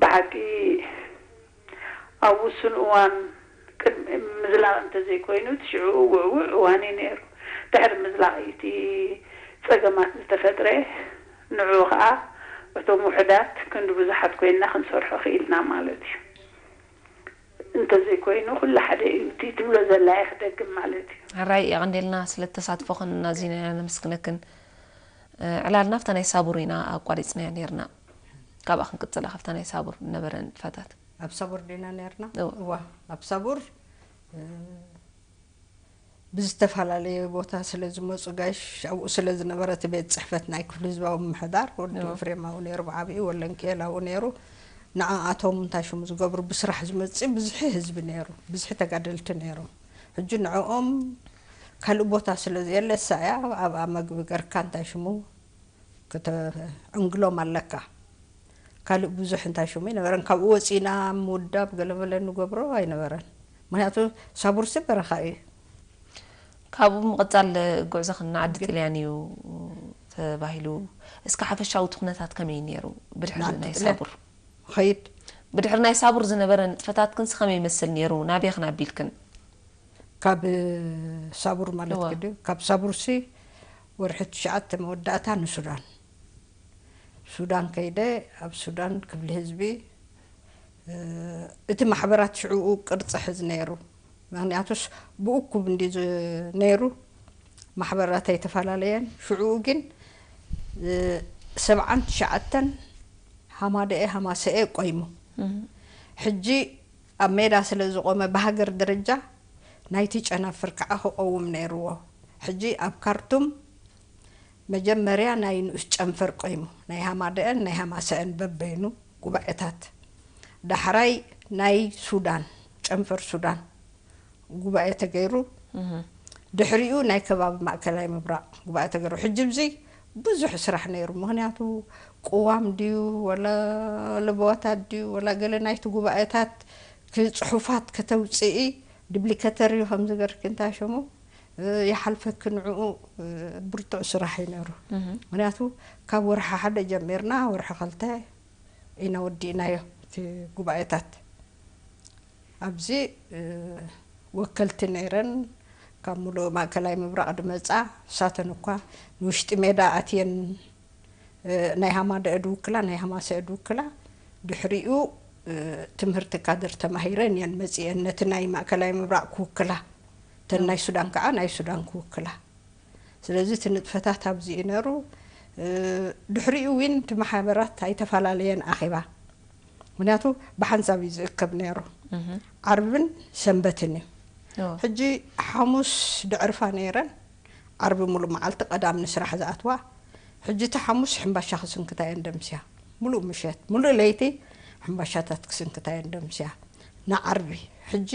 ብሓቂ ኣብ ውሱን እዋን ቅድሚ ምዝላቕ እንተዘይኮይኑ፣ እቲ ሽዑ ውዕውዕ እዋን እዩ ነይሩ። ድሕሪ ምዝላቕ እዩ እቲ ጸገማት ዝተፈጥረ። ንዕኡ ኸኣ እቶም ውሑዳት ክንዲ ብዙሓት ኮይንና ክንሰርሖ ክኢልና ማለት እዩ። እንተዘይኮይኑ፣ ኩሉ ሓደ እዩ። እቲ ትብሎ ዘላ እየ ክደግም ማለት እዩ። ሕራይ፣ የቐንዴልና ስለ ተሳትፎኽን ኣዚና ኢና ነመስግነክን። እ፣ ዕላልና ኣብታ ናይ ሳቡር ኢና ኣቋሪጽናያ ነይርና። ካብኣ ክንቅጽላ፣ ካብታ ናይ ሳቡር ዝነበረ ንጥፈታት። ኣብ ሳቡር ዲና ነይርና? እወ። እዋ፣ ኣብ ሳቡር፣ እ፣ ብዝተፈላለየ ቦታ ስለ ዝመጹ ጋሽ ኣብኡ ስለ ዝነበረ እቲ ቤት ጽሕፈት ናይ ክፍሊ ህዝባዊ ምምሕዳር ወዲ እዎ። ኤፍሬም ኣብኡ ነይሩ፣ ብዓቢኡ ወለንኪኤል ኣብኡ ነይሩ። ንዓኣቶም እንታይ ሽሙ ዝገብሩ ብስራሕ ዝመጽእ ብዝሒ ህዝቢ ነይሩ፣ ብዝሒ ተጋደልቲ ነይሩ። ሕጂ ንዕኦም ካልእ ቦታ ስለ ዘየለ እሳ እያ ኣብኣ መግቢ ገርካ እንታይ ሽሙ ከተዕንግሎም ኣለካ። ካልእ ብዙሕ እንታይ ሽሙ ኣይነበረን። ካብኡ ወጺና ምውዳብ ገለመለ ንገብሮ ኣይነበረን። ምኽንያቱ ሳቡርሲ በረኻ እዩ። ካብኡ ምቕጻል ጉዕዞኽን ንዓዲ ጥልያን እዩ ተባሂሉ። እስከ ሓፈሻዊ እቲ ኩነታት ከመይ እዩ ነይሩ? ብድሕሪ ናዲ ናይ ጥልያን ሳቡር። ኸይድ። ብድሕሪ ናይ ሳቡር ዝነበረ ንጥፈታትክንስ ከመይ ይመስል ነይሩ? ናበይ ክን ኣቢልክን? ካብ ሳቡር ማለት እወ። ክዲ፣ ካብ ሳቡርሲ ወርሒ ትሽዓተ መወዳእታ ንሱዳን። ሱዳን ከይደ፣ ኣብ ሱዳን ክፍሊ ህዝቢ፣ እ፣ እቲ ማሕበራት ሽዕኡ ቅርጺ ሕዝ ነይሩ። ምኽንያቱስ ብእኩብ እንዲ ዝ-፣ ነይሩ፣ ማሕበራት ኣይተፈላለየን። ሽዕኡ ግን፣ እ፣ ሰብዓን ትሽዓተን ሃማደኤ ሃማሰኤ ቆይሙ። እህ። ሕጂ ኣብ ሜዳ ስለ ዝቆመ ብሃገር ደረጃ ናይቲ ጨናፍር ከዓ ክቀውም ነይርዎ። ሕጂ ኣብ ካርቱም መጀመርያ ናይ ንኡስ ጨንፈር ቆይሙ፣ ናይ ሃማደኤን ናይ ሃማሰኤን በበይኑ ጉባኤታት። ዳሕራይ ናይ ሱዳን፣ ጨንፈር ሱዳን ጉባኤ ተገይሩ። እህ። ድሕሪኡ ናይ ከባቢ ማእከላይ ምብራቕ ጉባኤ ተገይሩ። ሕጂ ብዚ ብዙሕ ስራሕ ነይሩ። ምኽንያቱ ቅዋም ድዩ፣ ወላ ለበዋታት ድዩ፣ ወላ ገለ ናይቲ ጉባኤታት ክ-፣ ጽሑፋት ከተውጽኢ፣ ድብሊከተር እዩ ከምዚ ገርኪ እንታይ ሽሙ፣ እ፣ ይሓልፈኪ ንዕኡ፣ እ፣ ብርቱዕ ስራሕ እዩ ነይሩ። እህ። ምኽንያቱ ካብ ወርሒ ሓደ ጀሚርና ወርሒ ክልተ ኢና ወዲእናዮ እቲ ጉባኤታት። ኣብዚ፣ እ፣ ወከልቲ ነይረን ካብ ሙሉእ ማእከላይ ምብራቕ ዝመጻ፣ ንሳተን እኳ ንውሽጢ ሜዳ ኣትየን፣ እ፣ ናይ ሃማደኤ ዝውክላ፣ ናይ ሃማሰኤ ዝውክላ፣ ድሕሪኡ፣ እ፣ ትምህርቲ ካድር ተማሂረን እየን መጺኤን ነቲ ናይ ማእከላይ ምብራቕ ክውክላ፣ እተን ናይ ሱዳን ከዓ ናይ ሱዳን ክውክላ። ስለዚ እቲ ንጥፈታት ኣብዚ እዩ ነይሩ። እ፣ ድሕሪኡ እውን እቲ ማሕበራት ኣይተፈላለየን ኣኼባ። ምኽንያቱ ብሓንሳብ እዩ ዝእከብ ነይሩ። እህ። ዓርብን ሰንበትን እዩ። እዎ። ሕጂ ሓሙስ ድዕርፋ ነይረን፣ ዓርቢ ሙሉእ መዓልቲ ቀዳም ንስራሕ ዝኣትዋ። ሕጂ እቲ ሓሙስ ሕምባሻ ክስንክታ እየን ደምስያ። ሙሉእ ምሸት፣ ሙሉእ ለይቲ ሕምባሻታት ክስንክታ እየን ደምስያ። ንዓርቢ። ሕጂ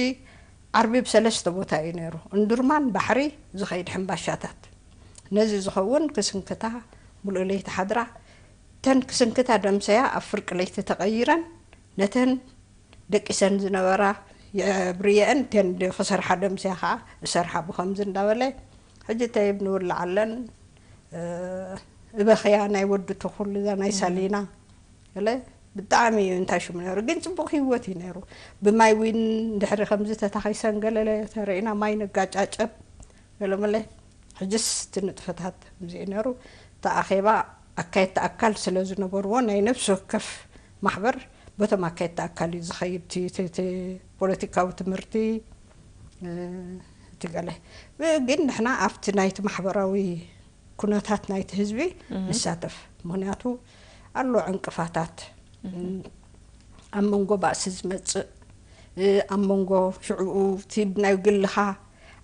ዓርቢ ብሰለስተ ቦታ እዩ ነይሩ። እንዱርማን ባሕሪ ዝኸይድ ሕምባሻታት። ነዚ ዝኸውን ክስንክታ ሙሉእ ለይቲ ሓድራ። ተን ክስንክታ ደምሰያ ኣብ ፍርቂ ለይቲ ተቐይረን፣ ነተን ደቂሰን ዝነበራ የብርየአን፣ ተን ክሰርሓ ደምሰያ ኸዓ ዝሰርሓ ብኸምዚ እንዳበለ፣ ሕጂ ተይብ ንውልዓለን፣ እ፣ እበኽያ ናይ ወዲ ተኹል እዛ ናይ ሳሊና፣ ገለ ብጣዕሚ እዩ እንታይ ሽሙ ነይሩ፣ ግን ጽቡቕ ህይወት እዩ ነይሩ። ብማይ ዊን ድሕሪ ከምዚ ተታኺሰን ገለለ ተረኢና ማይ ንጋጫጨብ ገለመለ። ሕጅስ እቲ ንጥፈታት ከምዚ እዩ ነይሩ። እቲ ኣኼባ ኣካየድቲ ኣካል ስለ ዝነበርዎ ናይ ነፍሲ ወከፍ ማሕበር በቶም ኣካየድቲ ኣካል እዩ ዝኸይድ። እቲ፣ እቲ፣ እቲ ፖለቲካዊ ትምህርቲ፣ እ፣ እቲ ገለ። ግን ንሕና ኣብቲ ናይቲ ማሕበራዊ ኩነታት ናይቲ ህዝቢ እህ። ንሳተፍ። ምኽንያቱ ኣሎ ዕንቅፋታት። እህ። ኣብ መንጎ ባእሲ ዝመጽእ፣ እ፣ ኣብ መንጎ ሽዕኡ እቲ ብናይ ግልኻ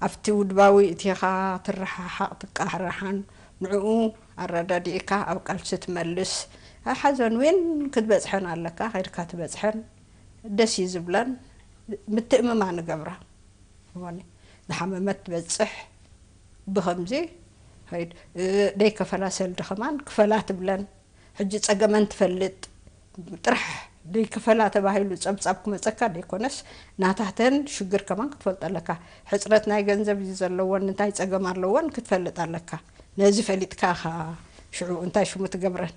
ኣብቲ ውድባዊ እቲኻ ትረሓሓቕ፣ ትቃሕረሓን፣ ንዕኡ ኣረዳዲእካ ኣብ ቃልሲ ትመልስ። ሓዘን እውን ክትበጽሐን ኣለካ፣ ከይድካ ትበጽሐን ደስ እዩ ዝብለን። ምትእምማን ንገብራ። እሞኒ ዝሓመመት ትበጽሕ። ብኸምዚ ኸይድ ደይከፈላ ሰልዲ ከማን ክፈላ ትብለን። ሕጂ ጸገመን ትፈልጥ ጥራሕ ደይከፈላ ተባሂሉ ጸብጻብ ክመጸካ ደይኮነስ፣ ናታተን ሽግር ከማን ክትፈልጦ ኣለካ። ሕጽረት ናይ ገንዘብ እዩ ዘለወን፣ እንታይ ጸገም ኣለወን ክትፈልጥ ኣለካ። ነዚ ፈሊጥካ ኢኻ ሽዑ እንታይ ሽሙ ትገብረን።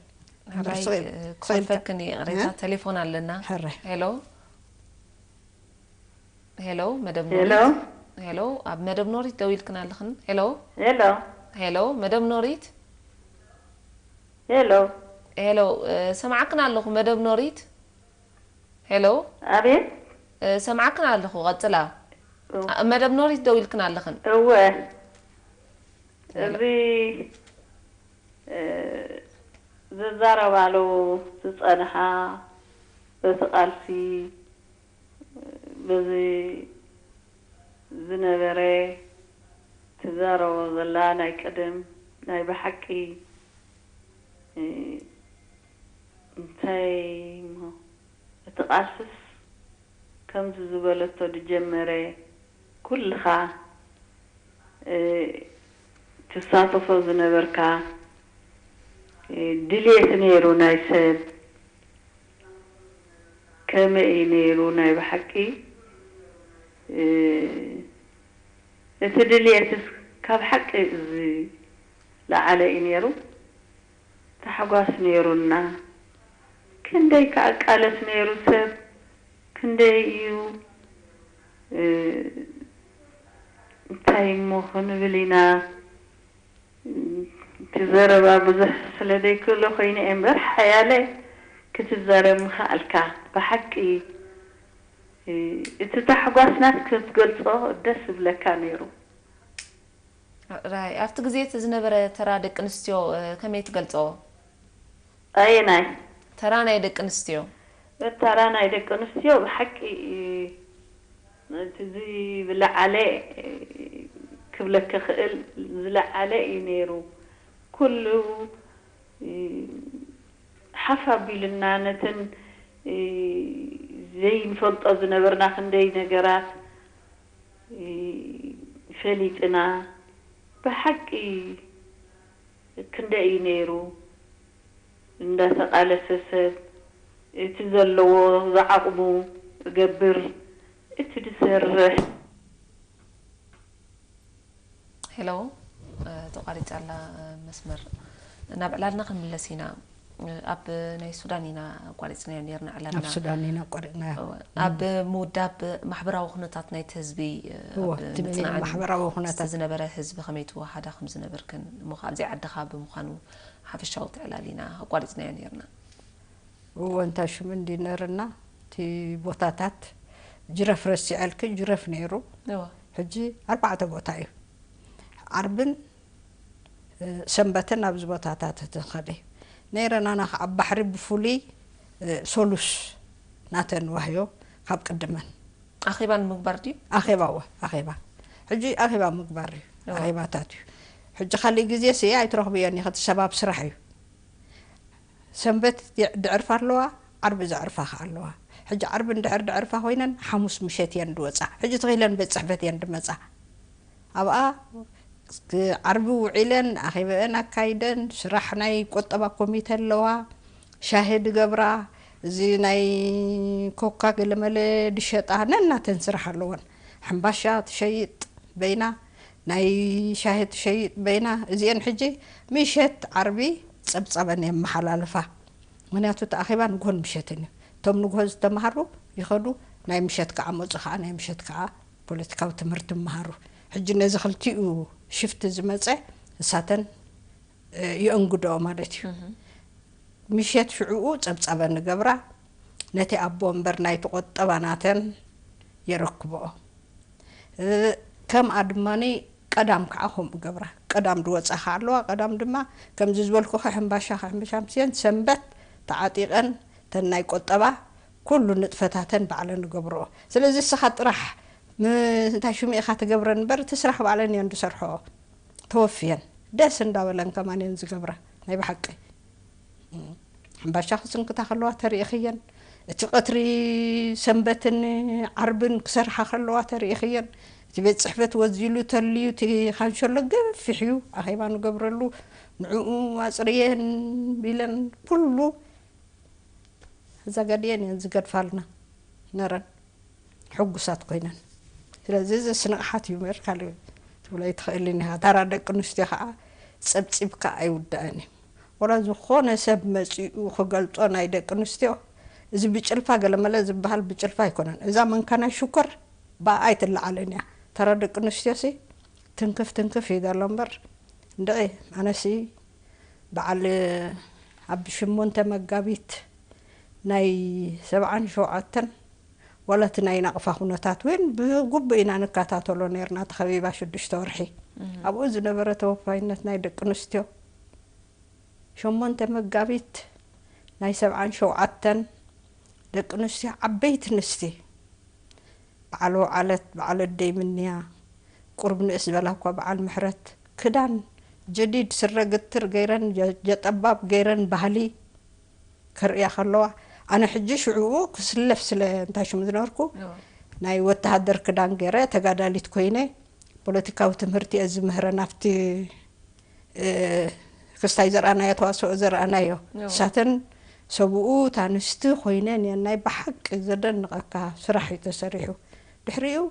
ሕራይ፣ እምበር ስቕ ኢል-፣ እ፣ ስቕ ኢልካ። ክኸልፈክን እዩ፣ ቅሬታ እ? ቴሌፎን ኣለና። ሕራይ። ሄሎ። ሄሎ፣ መደብ ሄሎ። ኖሪት። ሄሎ፣ ኣብ መደብ ኖሪት ደው ኢልክን ኣለኽን። ሄሎ። ሄሎ። ሄሎ፣ መደብ ኖሪት። ሄሎ። ሄሎ፣ እ፣ ሰማዕክን ኣለኹ፣ መደብ ኖሪት። ሄሎ። ኣቤት። እ፣ ሰማዕክን ኣለኹ፣ ቀጽላ። እው። ኣብ መደብ ኖሪት ደው ኢልክን ኣለኽን። እወ። ሄሎ። እዚ፣ እ፣ ዝዛረባሉ ዝጸንሓ በቲ ቃልሲ፣ በዚ ዝነበረ ትዛረቦ ዘላ ናይ ቀደም ናይ ብሓቂ፣ እ፣ እንታይ እሞ እቲ ቃልስስ ከምዚ ዝበለቶ ዝጀመረ ኩልኻ፣ እ፣ ትሳተፎ ዝነበርካ፣ እ፣ ድልየት ነይሩ ናይ ሰብ ከመይ እዩ ነይሩ ናይ ብሓቂ? እ፣ እቲ ድልየትስ ካብ ሓቂ ዝለዓለ እዩ ነይሩ። ታሕጓስ ነይሩና። ክንደይ ከኣ ቃለስ ነይሩ ሰብ፣ ክንደይ እዩ፣ እ፣ እንታይ እሞ ክንብል ኢና? እቲ ዘረባ ብዙሕ ስለ ዘይክእሎ ኮይኑ እየ እምበር፣ ሓያለ ክትዛረብ ምኸኣልካ። ብሓቂ፣ እ፣ እቲ ታሕጓስናስ ክትገልጾ ደስ ዝብለካ ነይሩ። ራይ፣ ኣብቲ ግዜ እቲ ዝነበረ ተራ ደቂ ኣንስትዮ፣ እ፣ ከመይ ትገልጾ? ኣየናይ? ተራ ናይ ደቂ ኣንስትዮ። ተራ ናይ ደቂ ኣንስትዮ ብሓቂ፣ እ፣ እቲ ዝለዓለ፣ እ፣ ክብለኪ ክእል ዝለዓለ እዩ ነይሩ። ኩሉ፣ እ፣ ሓፍ ኣቢሉና ነተን፣ እ፣ ዘይንፈልጦ ዝነበርና ክንደይ ነገራት፣ እ፣ ፈሊጥና። ብሓቂ ክንደይ እዩ ነይሩ እንዳተቓለሰ ሰብ፣ እቲ ዘለዎ ዝዓቕሙ እገብር፣ እቲ ዝሰርሕ። ሄሎ፣ እ፣ ተቋሪጻ ኣላ፣ እ፣ መስመር። ናብ ዕላልና ክንምለስ ኢና። እ፣ ኣብ ናይ ሱዳን ኢና ኣቋሪጽናዮ ነይርና ዕላልና። ኣብ ሱዳን ኢና ኣቋሪጽናዮ። እወ። ኣብ ምውዳብ ማሕበራዊ ኩነታት ናይቲ ህዝቢ፣ እ፣ እወ፣ ኣብ እቲ ምጽናዕን ማሕበራዊ ኩነታት። ዝነበረ ህዝቢ ከመይ ትወሃዳ ከም ዝነበርክን፣ እሞ ከኣ ኣብዚ ዓድኻ ብምዃኑ ሓፈሻዊ እቲ ዕላል ኢና ኣቋሪጽናዮ ነይርና። እወ፣ እንታይ ሽሙ እንዲ ነርና፣ እቲ ቦታታት ጅረፍ ረሲዐልክን፣ ጅረፍ ነይሩ። እወ። ሕጂ ኣርባዕተ ቦታ እዩ። ዓርብን፣ እ፣ ሰንበትን ኣብዚ ቦታታት ትኸደ። ነይረን ኣና ከዓ ኣብ ባሕሪ ብፍሉይ፣ እ፣ ሶሉስ ናተን ዋህዮ ካብ ቅድመን። ኣኼባ ንምግባር ድዩ? ኣኼባ፣ እወ፣ ኣኼባ። ሕጂ ኣኼባ ምግባር እዩ። እወ። ኣኼባታት እዩ። ሕጂ ካሊእ ግዜ ሲ ኣይትረኽብዮን ኢኺ፣ እቲ ሰባብ ስራሕ እዩ። ሰንበት ድ-፣ ድዕርፋ ኣለዋ፣ ዓርቢ ዘዕርፋ ከኣ ኣለዋ። ሕጂ ዓርቢ እንድሕር ድዕርፋ ኮይነን፣ ሓሙስ ምሸት እየን ድወጻ። ሕጂ ተኺለን ቤት ጽሕፈት እየን ድመጻ። ኣብኣ፣ ዓርቢ ውዒለን፣ ኣኼበአን ኣካይደን፣ ስራሕ ናይ ቁጠባ ኮሚተ ኣለዋ፣ ሻሂ ድገብራ፣ እዚ ናይ ኮካ ገለመለ ድሸጣ፣ ነናተን ስራሕ ኣለወን። ሕምባሻ ትሸይጥ በይና፣ ናይ ሻሂ ትሸይጥ በይና። እዚአን ሕጂ ምሸት ዓርቢ ጸብጻበን የመሓላልፋ። ምኽንያቱ እቲ ኣኼባ ንግሆን ምሸትን እዩ። እቶም ንግሆ ዝተማሃሩ ይኸዱ፣ ናይ ምሸት ከዓ መጹ፣ ከዓ ናይ ምሸት ከዓ ፖለቲካዊ ትምህርቲ ይመሃሩ። ሕጂ ነዚ ክልቲኡ ሽፍት ዝመጸ ንሳተን፣ እ፣ የእንግድኦ ማለት እዩ። እህ። ምሸት ሽዕኡ ጸብጻበን ንገብራ፣ ነቲ ኣቦ ወንበር ናይቲ ቁጠባ ናተን የረክብኦ። እ፣ ከምኣ ድማኒ ቀዳም ከዓ ከምኡ ገብራ። ቀዳም ድወጻ ከዓ ኣለዋ። ቀዳም ድማ ከምዚ ዝበልኩኺ ሕምባሻ ክሕምብሻ ምስየን ሰንበት ተዓጢቐን ተን ናይ ቁጠባ ኩሉ ንጥፈታተን ባዕለን ንገብርኦ። ስለዚ እስኻ ጥራሕ ም-፣ እንታይ ሽሙ ኢኻ ትገብረን እምበር እቲ ስራሕ ባዕለን እየን ዝሰርሕኦ። ተወፍየን። ደስ እንዳበለን ከማን እየን ዝገብራ። ናይ ብሓቂ ሕምባሻ ክስንክታ ከለዋ ተሪእኽየን፣ እቲ ቀትሪ ሰንበትን ዓርብን ክሰርሓ ከለዋ ተሪእኽየን። እቲ ቤት ጽሕፈት ወዚሉ ተልዩ፣ እቲ ካንሸሎ ገፊሕ እዩ፣ ኣኼባ ንገብረሉ፣ ንዕኡ ኣጽርየን ቢለን ኩሉ እዛ ገዲኤን እየን ዝገድፋልና ነረን። ሕጉሳት ኮይነን። ስለዚ እዚ ስንቕሓት እዩ እምበር ካልእ ትብሎ ኣይትኽእልን ኢኻ። ታራ ደቂ ኣንስትዮ ከዓ ጸብጺብካ ኣይውዳእን እዩ። ወላ ዝኾነ ሰብ መጺኡ ክገልጾ ናይ ደቂ ኣንስትዮ፣ እዚ ብጭልፋ ገለመለ ዝበሃል ብጭልፋ ኣይኮነን። እዛ መንካ ናይ ሽኮር ብኣ ኣይትለዓልን እያ። ታራ ደቂ ኣንስትዮሲ ትንክፍ ትንክፍ እዩ ዘሎ እምበር፣ እንድዒ ኣነሲ በዓል ኣብ ሽሞንተ መጋቢት ናይ ሰብዓን ሸውዓተን ዋላ እቲ ናይ ናቕፋ ኩነታት እውን ብግቡእ ኢና ንከታተሎ ነርና። ተኸቢባ ሽዱሽተ ወርሒ ኣብኡ ዝነበረ ተወፋይነት ናይ ደቂ ኣንስትዮ ሸሞንተ መጋቢት ናይ ሰብዓን ሸውዓተን ደቂ ኣንስትዮ ዓበይቲ ኣንስቲ በዓል ወዓለት በዓል ኣደይ ምንያ ቁርብ ንእስ ዝበላ እኳ በዓል ምሕረት ክዳን ጀዲድ ስረ ግትር ገይረን ጀ- ጀጠባብ ገይረን ባህሊ ከርእያ ከለዋ ኣነ ሕጂ ሽዕኡ ክስለፍ ስለ እንታይ ሽሙ ዝነበርኩ ናይ ወተሃደር ክዳን ገይረ ተጋዳሊት ኮይነ ፖለቲካዊ ትምህርቲ እየ ዝምህረን ኣብቲ ክስታይ ዘርኣናዮ ተዋስኦ ዘርኣናዮ እሳተን ሰብኡ ታንስቲ ኮይነን እየን ናይ ብሓቂ ዘደንቐካ ስራሕ እዩ ተሰሪሑ ድሕሪኡ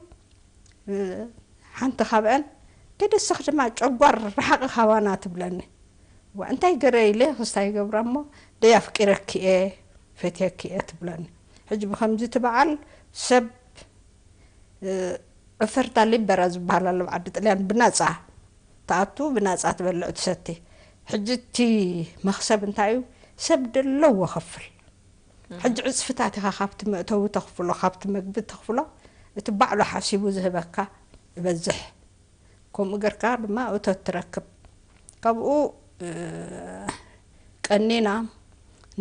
ሓንቲ ካብአን ከደስኽ ድማ ጨጓር ርሓቂ ካባና ትብለኒ ዋ እንታይ ገረ ኢለ ክስታይ ገብራ እሞ ደይ ኣፍቂረኪ እየ ፈትየኪ እየ ትብለኒ ሕጂ ብከምዚ ትበዓል ሰብ ዕፈርታ ሊበራ ዝበሃል ኣሎ ዓዲ ጥልያን ብናፃ ትኣቱ ብናፃ ትበልዕ ትሰቲ ሕጂ እቲ መክሰብ እንታይ እዩ ሰብ ደለዎ ከፍል ሕጂ ዕፅፍታት ኢኻ ካብቲ መእተዊ ተኽፍሎ ካብቲ መግቢ ተኽፍሎ እቲ ባዕሉ ሓሲቡ ዝህበካ ይበዝሕ ከምኡ ገርካ ድማ እቶት ትረክብ ካብኡ ቀኒና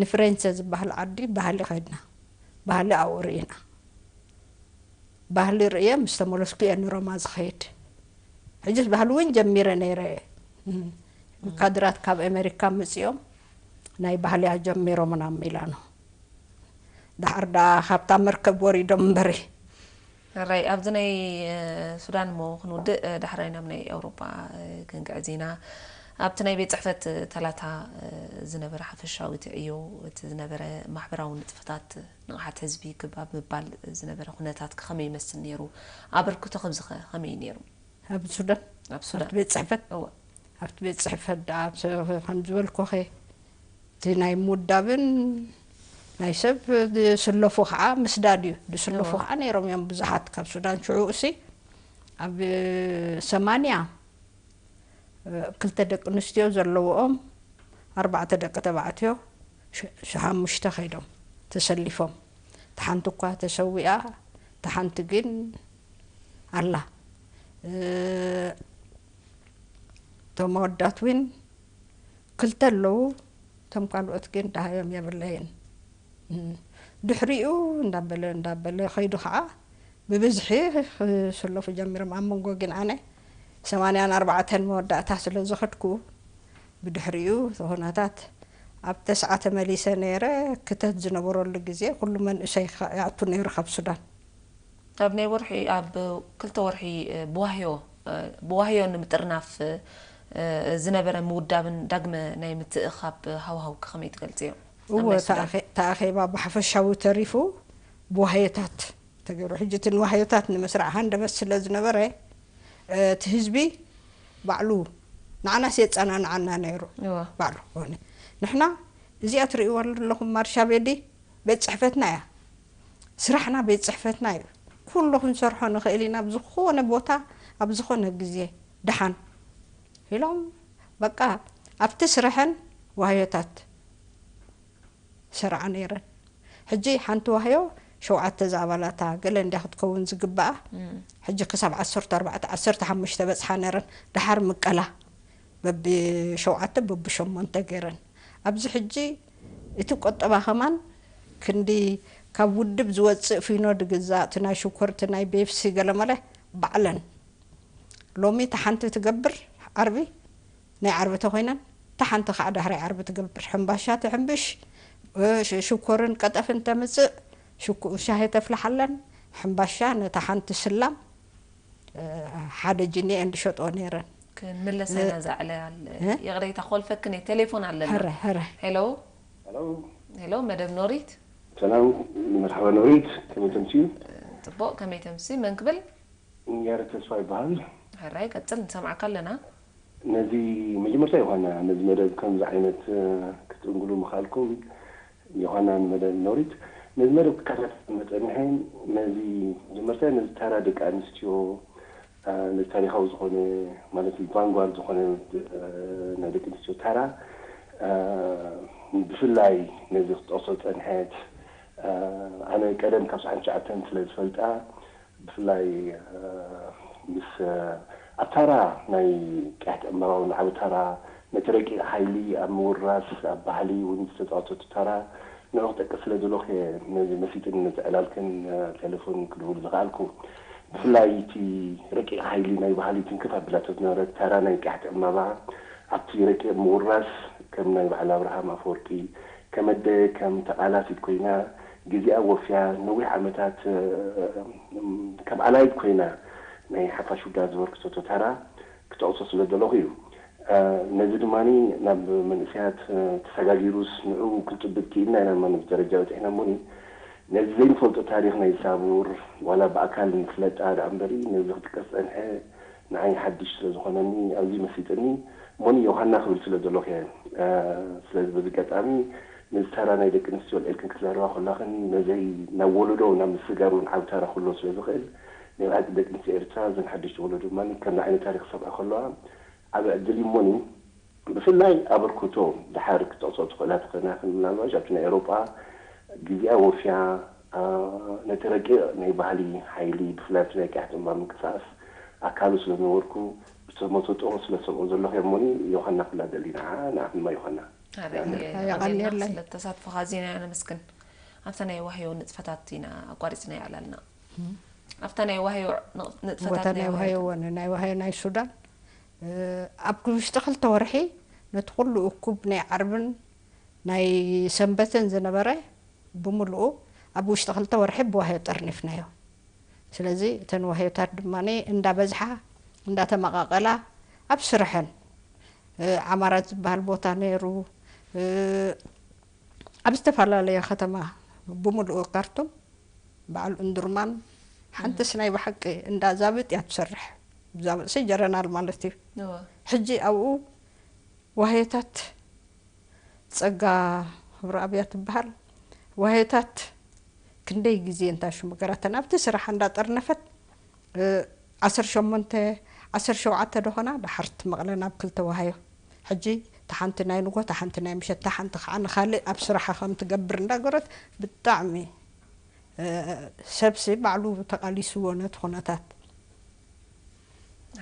ንፍሬንሰ ዝበሃል ዓዲ ባህሊ ከድና ባህሊ ኣብኡ ርኢና ባህሊ ርእየ ምስ ተመለስኩ እየ ንሮማ ዝኸይድ ሕጅስ ባህሊ እውን ጀሚረ ነይረ ካድራት ካብ ኣሜሪካ ምፅኦም ናይ ባህሊ ኣጀሚሮምና ሚላኖ ዳሓር ዳ ካብታ መርከብ ወሪዶም እምበሪ ራይ ኣብዚ ናይ ሱዳን ሞ ክንውድእ ዳሕራይ ናብ ናይ ኣውሮፓ ክንግዕዝ ኢና ኣብቲ ናይ ቤት ፅሕፈት ተላታ ዝነበረ ሓፈሻዊ ትዕዮ እቲ ዝነበረ ማሕበራዊ ንጥፈታት ንቕሓት ህዝቢ ክብ ኣብ ምባል ዝነበረ ኩነታት ከ ከመይ ይመስል ነይሩ? ኣበርክቶ ከምዚ ከ ከመይ እዩ ነይሩ? ኣብ ሱዳን ኣብ ሱዳን ኣብቲ ቤት ፅሕፈት እወ ኣብቲ ቤት ፅሕፈት ደኣ ከም ዝበልኩኺ እቲ ናይ ምውዳብን ናይ ሰብ ዝስለፉ ከዓ ምስዳድ እዩ ዝስለፉ ከዓ ነይሮም እዮም ብዙሓት ካብ ሱዳን ሽዑ እሲ ኣብ ሰማንያ ክልተ ደቂ ኣንስትዮ ዘለውኦም ኣርባዕተ ደቂ ተባዕትዮ ሸሓሙሽተ ከይዶም ተሰሊፎም። እታ ሓንቲ እኳ ተሰዊኣ፣ እታ ሓንቲ ግን ኣላ። እቶም ኣወዳት እውን ክልተ ኣለዉ። እቶም ካልኦት ግን ደሃዮም የብለይን። ድሕሪኡ እንዳበለ እንዳበለ ከይዱ ከዓ ብብዝሒ ክስለፉ ጀሚሮም ኣብ መንጎ ግን ኣነ ሰማንያን ኣርባዕተን መወዳእታ ስለ ዝኸድኩ ብድሕሪኡ እቲ ኩነታት ኣብ ተስዓ ተመሊሰ ነይረ ክተት ዝነበረሉ ግዜ ኩሉ መንእሰይ ይኣቱ ነይሩ ካብ ሱዳን ኣብ ናይ ወርሒ ኣብ ክልተ ወርሒ ብዋህዮ ብዋህዮ ንምጥርናፍ ዝነበረ ምውዳብን ዳግመ ናይ ምትእኻብ ሃዋህው ከመይ ትገልፅዮ? እወ፣ እቲ ኣኼባ ብሓፈሻዊ ተሪፉ ብዋህዮታት ተገይሩ። ሕጂ እቲ ንዋህዮታት ንምስራዕ ሃንደበት ስለ ዝነበረ እቲ ህዝቢ ባዕሉ ንዓናስ የፀናንዓና ነይሩ። ባዕሉ ኮነ ንሕና እዚኣ ትርእይዋ ዘለኹም ማርሻ ቤዲ ቤት ፅሕፈትና እያ። ስራሕና ቤት ፅሕፈትና እዩ። ኩሉ ክንሰርሖ ንኽእል ኢና ኣብ ዝኾነ ቦታ ኣብ ዝኾነ ግዜ ደሓን ኢሎም በቃ ኣብቲ ስረሐን ዋህዮታት ይሰርዓ ነይረን። ሕጂ ሓንቲ ዋህዮ ሸውዓተ ዝኣባላታ ገለ እንድያ ክትከውን ዝግብኣ ሕጂ ክሳብ ዓሰርተ ኣርባዕተ ዓሰርተ ሓሙሽተ በፅሓ ነይረን። ደሓር ምቀላ በቢ ሸውዓተ በቢ ሸሞንተ ገይረን። ኣብዚ ሕጂ እቲ ቆጠባ ከማን ክንዲ ካብ ውድብ ዝወፅእ ፊኖ ድግዛእ እቲ ናይ ሽኮር እቲ ናይ ቤፕሲ ገለመለ ባዕለን ሎሚ እታ ሓንቲ ትገብር ዓርቢ ናይ ዓርቢ ተኾይነን፣ እታ ሓንቲ ከዓ ዳሕራይ ዓርቢ ትገብር። ሕምባሻ ትሕምብሽ፣ እ፣ ሽ-፣ ሽኮርን ቀጠፍን ተምጽእ፣ ሽኩ-፣ ሻሂ ተፍልሓለን፣ ሕምባሻ ነታ ሓንቲ ስላም፣ እ፣ ሓደ ጅኒ እየን ዝሸጥኦ ነይረን። ክንምለስ እ፣ ኢና እዛ ዕላል። እ? ይቕሬታ፣ ኮልፈክን እየ፣ ቴሌፎን ኣለና። ሀረ፣ ሀረ። ሄሎ። ሄሎ። ሄሎ፣ መደብ ኖሪት። ሰላም፣ መርሓባ ኖሪት፣ ከመይ ተምስዩ? ጽቡቕ፣ ከመይ ተምሲ? መን ክብል? ያረ ተስፋ ይበሃል። ሕራይ፣ ቀጽል፣ ንሰምዓካ ኣለና። ነዚ መጀመርታ ዮሃና፣ ነዚ መደብ ከምዚ ዓይነት፣ እ፣ ክትጥንግሉ ምኽኣልኩም፣ ዮሃና ንመደብ ኖሪት፣ ነዚ መደብ ክከታተል መጸንሐ፣ ነዚ መጀመርታ ነዚ ተራ ደቂ ኣንስትዮ፣ እ፣ ነዚ ታሪኻዊ ዝኾነ፣ ማለት ቫንጓርድ ዝኾነ፣ እ፣ ናይ ደቂ ኣንስትዮ ተራ፣ እ፣ ብፍላይ ነዚ ክጠቕሶ ዝጸንሐት፣ እ፣ ኣነ ቀደም ካብ ሰዓት ትሽዓተ ስለ ዝፈልጣ፣ ብፍላይ፣ እ፣ ምስ፣ እ፣ ኣብ ታራ ናይ ቅያሕቲ ዕምባባ እውን ዓቢ ታራ፣ ነቲ ረቂቕ ሓይሊ ኣብ ምውራስ፣ ኣብ ባህሊ እውን ዝተጻወተቱ ታራ፣ ንዑ ክጠቅስ ስለ ዘለኹ እየ ነዚ መሲጥኒ ነቲ ዕላልክን፣ እ፣ ቴሌፎን ክድውል ዝኸኣልኩ። ብፍላይ እቲ ረቂቕ ሓይሊ ናይ ባህሊ ትንክፍ ኣቢላቶ ዝነበረት ታራ ናይ ቅያሕቲ ዕምባባ፣ ኣብቲ ረቂቕ ምውራስ ከም ናይ በዓል ኣብርሃም ኣፈወርቂ፣ ከም ኣደ፣ ከም ተቓላሲት ኮይና፣ ግዜኣ ወፍያ፣ ነዊሕ ዓመታት፣ እ፣ ከም ኣላይት ኮይና ናይ ሓፋሽ ውድባት ዘበርክተቶ ተራ ክጠቕሶ ስለ ዘለኹ እዩ። እ፣ ነዚ ድማ ናብ መንእሰያት፣ እ፣ ተሰጋጊሩስ ንዕኡ ክንጽብጥ ክኢልና ኢና፣ ማለት ደረጃ በጺሕና እሞኒ፣ ነዚ ዘይንፈልጦ ታሪኽ ናይ ሳቡር፣ ዋላ ብኣካል ንፍለጣ ደኣ እምበሪ፣ ነዚ ክጥቀስ ጸንሐ፣ ንዓይ ሓድሽ ስለ ዝኾነኒ፣ ኣብዚ መሲጥኒ፣ እሞኒ ዮሃና ክብል ስለ ዘለኹ እየ። እ፣ ስለዚ በዚ ኣጋጣሚ፣ ነዚ ተራ ናይ ደቂ ኣንስትዮ ኣልዒልክን ክትዛረባ ከላኽን፣ ነዘይ ናብ ወለዶ ናብ ምስጋር እውን ዓቢ ታራ ክህልዎ ስለ ዝኽእል፣ ናይ ብሓቂ ደቂ ኣንስትዮ ኤርትራ፣ እዘን ሓደሽቲ ወለዶ ድማ ከምዚ ዓይነት ታሪኽ ክሰምዓ ከለዋ ዓቢ ዕድል እዩ። እሞኒ፣ ብፍላይ ኣበርክቶ ደሓር ክትጠቕሶ ትኽእላ ትኾና፣ ከም ምናልባሽ ኣብቲ ናይ ኤውሮጳ ግዜኣ ወፍያ፣ እ፣ ነቲ ረቂቕ ናይ ባህሊ ሓይሊ፣ ብፍላይ ኣብቲ ናይ ቅያሕቲ እምባ ምንቅስቓስ ኣካሉ ስለ ዝነበርኩ፣ ብተመስጦ ስለ ዝሰምዖ ዘለኹ እየ። እሞኒ፣ ዮሃና ክብላ ደሊና፣ ንዓኹም ድማ ዮሃና። ኣረ፣ ኣነ የቐንየለይ። ስለ ተሳትፎኻ ኣዚና ኢና ነመስግን። ኣብታ ናይ ዋህዮ ንጥፈታት ኢና ኣቋሪጽና ይኣላልና። ኣብታ ናይ ዋህዮ ንጥፈታት ቦታ ናይ ናይ ዋህዮ ዋህዮ እውን፣ ናይ ዋህዮ ናይ ሱዳን፣ እ፣ ኣብ ውሽጢ ክልተ ወርሒ ነቲ ኩሉ እኩብ ናይ ዓርብን ናይ ሰንበትን ዝነበረ ብምልኡ ኣብ ውሽጢ ክልተ ወርሒ ብዋህዮ ጠርኒፍናዮ። ስለዚ እተን ዋህዮታት ድማ እንዳበዝሓ፣ እንዳተመቓቐላ ኣብ ስርሐን፣ እ፣ ዓማራት ዝበሃል ቦታ ነይሩ፣ እ፣ ኣብ ዝተፈላለየ ከተማ ብምልኡ ካርቱም፣ በዓል እንዱርማን፣ ሓንትስ ናይ ብሓቂ እንዳ ዛብጥ እያ ትሰርሕ። ዛብጥሲ ጀረናል ማለት እዩ። እወ። ሕጂ ኣብኡ ዋህዮታት ጸጋ ክብረኣብያ ትበሃል። ዋህዮታት ክንደይ ግዜ እንታይ ሽሙ ገራተን ኣብቲ ስራሕ እንዳጠርነፈት፣ እ፣ ዓሰርተ ሸሞንተ፣ ዓሰርተ ሸውዓተ ደኾና፣ ደሓር ትመቕለን ኣብ ክልተ ዋህዮ። ሕጂ እታ ሓንቲ ናይ ንጎ፣ እታ ሓንቲ ናይ ምሸት፣ እታ ሓንቲ ከዓ ንኻልእ ኣብ ስራሓ ከም ትገብር እንዳገረት፣ ብጣዕሚ፣ እ፣ ሰብሲ ባዕሉ ተቓሊስዎ ነቲ ኩነታት።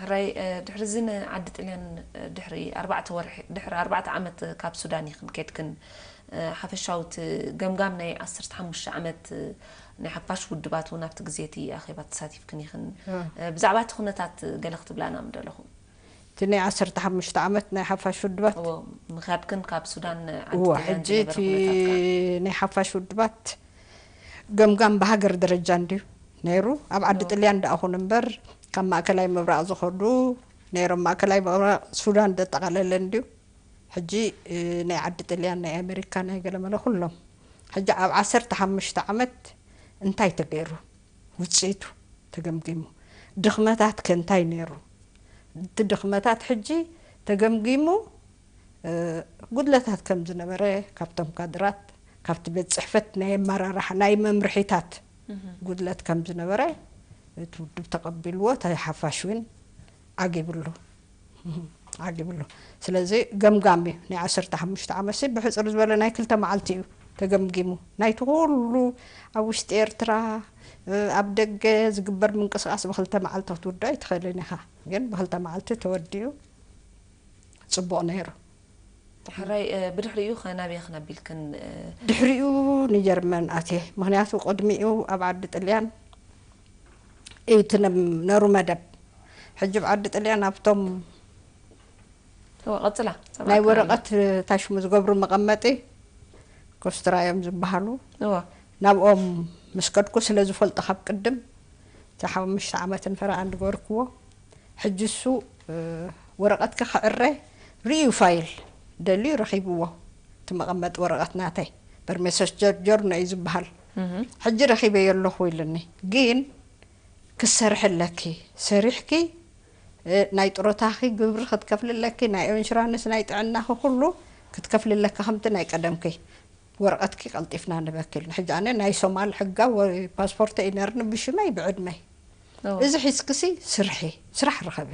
ሕራይ፣ እ፣ ድሕሪ እዚ ንዓዲ ጥልያን፣ እ፣ ድሕሪ ኣርባዕተ ወርሒ፣ ድሕሪ ኣርባዕተ ዓመት ካብ ሱዳን ኢኽን ከድክን፣ እ፣ ሓፈሻዊ እቲ ገምጋም ናይ ዓሰርተ ሓሙሽተ ዓመት፣ እ፣ ናይ ሓፋሽ ውድባት እውን ኣብቲ ግዜ እቲ ኣኼባ ተሳቲፍክን ኢኽን። እ። እ፣ ብዛዕባ እቲ ኩነታት ገለ ክትብላና ምደለኹም? እቲ ናይ ዓሰርተ ሓሙሽተ ዓመት ናይ ሓፋሽ ውድባት? እዎ፣ ምኻድክን ካብ ሱዳን ንዓዲ እዎ፣ ጥልያን ሕጂ ዝነበረ እቲ ኩነታት ከኣ? ናይ ሓፋሽ ውድባት ገምጋም ብሃገር ደረጃ እንድዩ ነይሩ። ኣብ ዓዲ እዎ። ጥልያን ደኣ ኹን እምበር፣ ካብ ማእከላይ ምብራቕ ዝኸዱ ነይሮም። ማእከላይ ምብራቕ ሱዳን ዘጠቓለለ እንድዩ። ሕጂ፣ እ፣ ናይ ዓዲ ጥልያን፣ ናይ ኣሜሪካ፣ ናይ ገለመለ ኩሎም። ሕጂ ኣብ ዓሰርተ ሓሙሽተ ዓመት እንታይ ተገይሩ? ውጽኢቱ ተገምጊሙ። ድኽመታት ከ እንታይ ነይሩ? እቲ ድኽመታት ሕጂ ተገምጊሙ፣ እ፣ ጉድለታት ከም ዝነበረ ካብቶም ካድራት፣ ካብቲ ቤት ጽሕፈት ናይ ኣመራርሓ፣ ናይ መምርሒታት እህ። ጉድለት ከም ዝነበረ እቲ ውድብ ተቐቢልዎ፣ እቲ ሓፋሽ እውን ዓጊብሉ። ዓጊብሉ። ስለዚ ገምጋም እዩ። ናይ ዓሰርተ ሓሙሽተ ዓመት ሲ ብሕጽር ዝበለ ናይ ክልተ መዓልቲ እዩ ተገምጊሙ። ናይቲ ኩሉ ኣብ ውሽጢ ኤርትራ፣ እ፣ ኣብ ደገ ዝግበር ምንቅስቓስ ብክልተ መዓልቲ ክትውድኦ ኣይትኽእልን ኢኻ። ግን ብክልተ መዓልቲ ተወዲኡ ጽቡቕ ነይሩ። ሕራይ፣ እ፣ ብድሕሪኡ ኸ ናበይ ኸን ኣቢልክን፣ እ? ድሕሪኡ ንጀርመን ኣትየ። ምኽንያቱ ቅድሚኡ ኣብ ዓዲ ጥልያን እዩ እቲ ነም-፣ ነሩ መደብ። ሕጂ ኣብ ዓዲ ጥልያን ኣብቶም እወ፣ ቀጽላ። ናይ ወረቐት ታሽሙ ዝገብሩ መቐመጢ ኮስትራ እዮም ዝበሃሉ። እወ። ናብኦም ምስ ከድኩ ስለ ዝፈልጦ ካብ ቅድም፣ እቲ ሓሙሽተ ዓመትን ፈረቓን ዝገበርክዎ፣ ሕጂ እሱ፣ እ፣ ወረቐትኪ ክዕረ ርእዩ ፋይል ደልዩ ረኺብዎ። እቲ መቐመጢ ወረቐት ናተይ፣ በርሜሰስ ጀር-፣ ጀርኖ እዩ ዝበሃል። እህ። ሕጂ ረኺበዮ ኣለኹ ኢሉኒ። ግን ክትሰርሒ ኣለኪ። ሰሪሕኪ፣ እ፣ ናይ ጥሮታኺ ግብሪ ክትከፍሊ ኣለኪ፣ ናይ ኢንሹራንስ፣ ናይ ጥዕናኺ ኩሉ ክትከፍሊ ኣለኪ፣ ከምቲ ናይ ቀደምኪ። ወረቐትኪ ቀልጢፍና ንበኪ ኢሉኒ። ሕጂ ኣነ ናይ ሶማል ሕጋ ወ-፣ ፓስፖርተይ እዩ ነርኒ ብሽመይ ብዕድመይ። እዎ። እዚ ሒዝክሲ ስርሒ፣ ስራሕ ርኸቢ።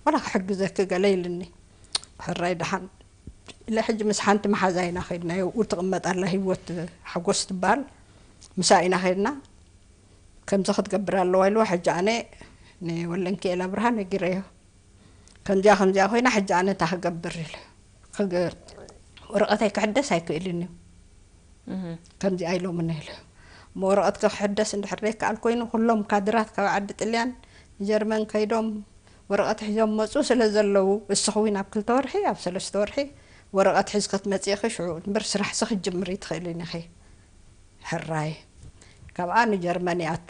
ዋላ ክሕግዘኪ ገለ ኢሉኒ። ሕራይ ደሓን ኢለ ሕጂ ምስ ሓንቲ መሓዛ ኢና ኸይድና፣ ኣብኡ ትቕመጥ ኣላ ህይወት ሓጎስ ትበሃል። ምሳ ኢና ኸይድና። ከምዚ ክትገብር ኣለዋ ኢልዋ። ሕጂ ኣነ ንወለንኪኤል ኣብርሃ ነጊረዮ። ከምዚኣ ከምዚኣ ኮይና ሕጂ ኣነ እንታይ ክገብር ኢለ። ክገ-፣ ወረቐተይ ክሕደስ ኣይክእልን እዩ። እህ። ከምዚኣ ኢሎምኒ ኢለ። እሞ ወረቐትኪ ክሕደስ እንድሕር ዘይከኣል ኮይኑ፣ ኩሎም ካድራት ካብ ዓዲ ጥልያን ንጀርመን ከይዶም ወረቐት ሒዞም መጹ ስለ ዘለዉ፣ እስኺ እውን ኣብ ክልተ ወርሒ፣ ኣብ ሰለስተ ወርሒ ወረቐት ሒዝኪ ክትመጺ ኢኺ፣ ሽዑ እምበር ስራሕሲ ክትጅምሪ ትኽእሊ ኢኺ። ሕራይ። ካብኣ ንጀርመን ይኣቱ።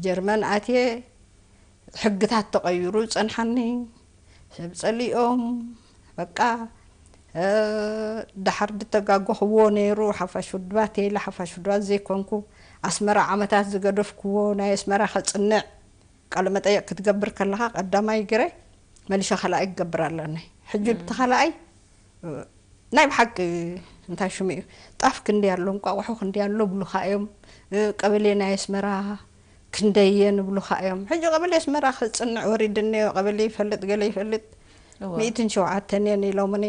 ጀርመን ኣትየ፣ ሕግታት ተቐይሩ ጸንሓኒ። ሰብ ጸሊኦም፣ በቃ፣ እ፣ ደሓር ዝተጋገኽዎ ነይሩ፣ ሓፋሽ ውድባት ኢለ፣ ሓፋሽ ውድባት ዘይኮንኩ፣ ኣስመራ ዓመታት ዝገደፍክዎ፣ ናይ ኣስመራ ከጽንዕ፣ ቃለ መጠየቕ ክትገብር ከለኻ፣ ቀዳማይ ግረ፣ መሊሻ ካልኣይ ክገብር ኣለኒ። ሕጂ እቲ ካልኣይ፣ እ፣ ናይ ብሓቂ እንታይ ሽሙ እዩ? ጣፍ ክንደይ ኣሎ፣ እንቋቑሖ ክንደይ ኣሎ ብሉኻ እዮም። እ፣ ቀበሌ ናይ ኣስመራ ክንደይ እየን ብሉኻ እዮም። ሕጂ ቀበሌ ኣስመራ ክጽንዕ ወሪድኒ እዮ፣ ቀበሌ ይፈልጥ፣ ገለ ይፈልጥ። እወ። ሚእትን ሸውዓተን እየን ኢሎምኒ።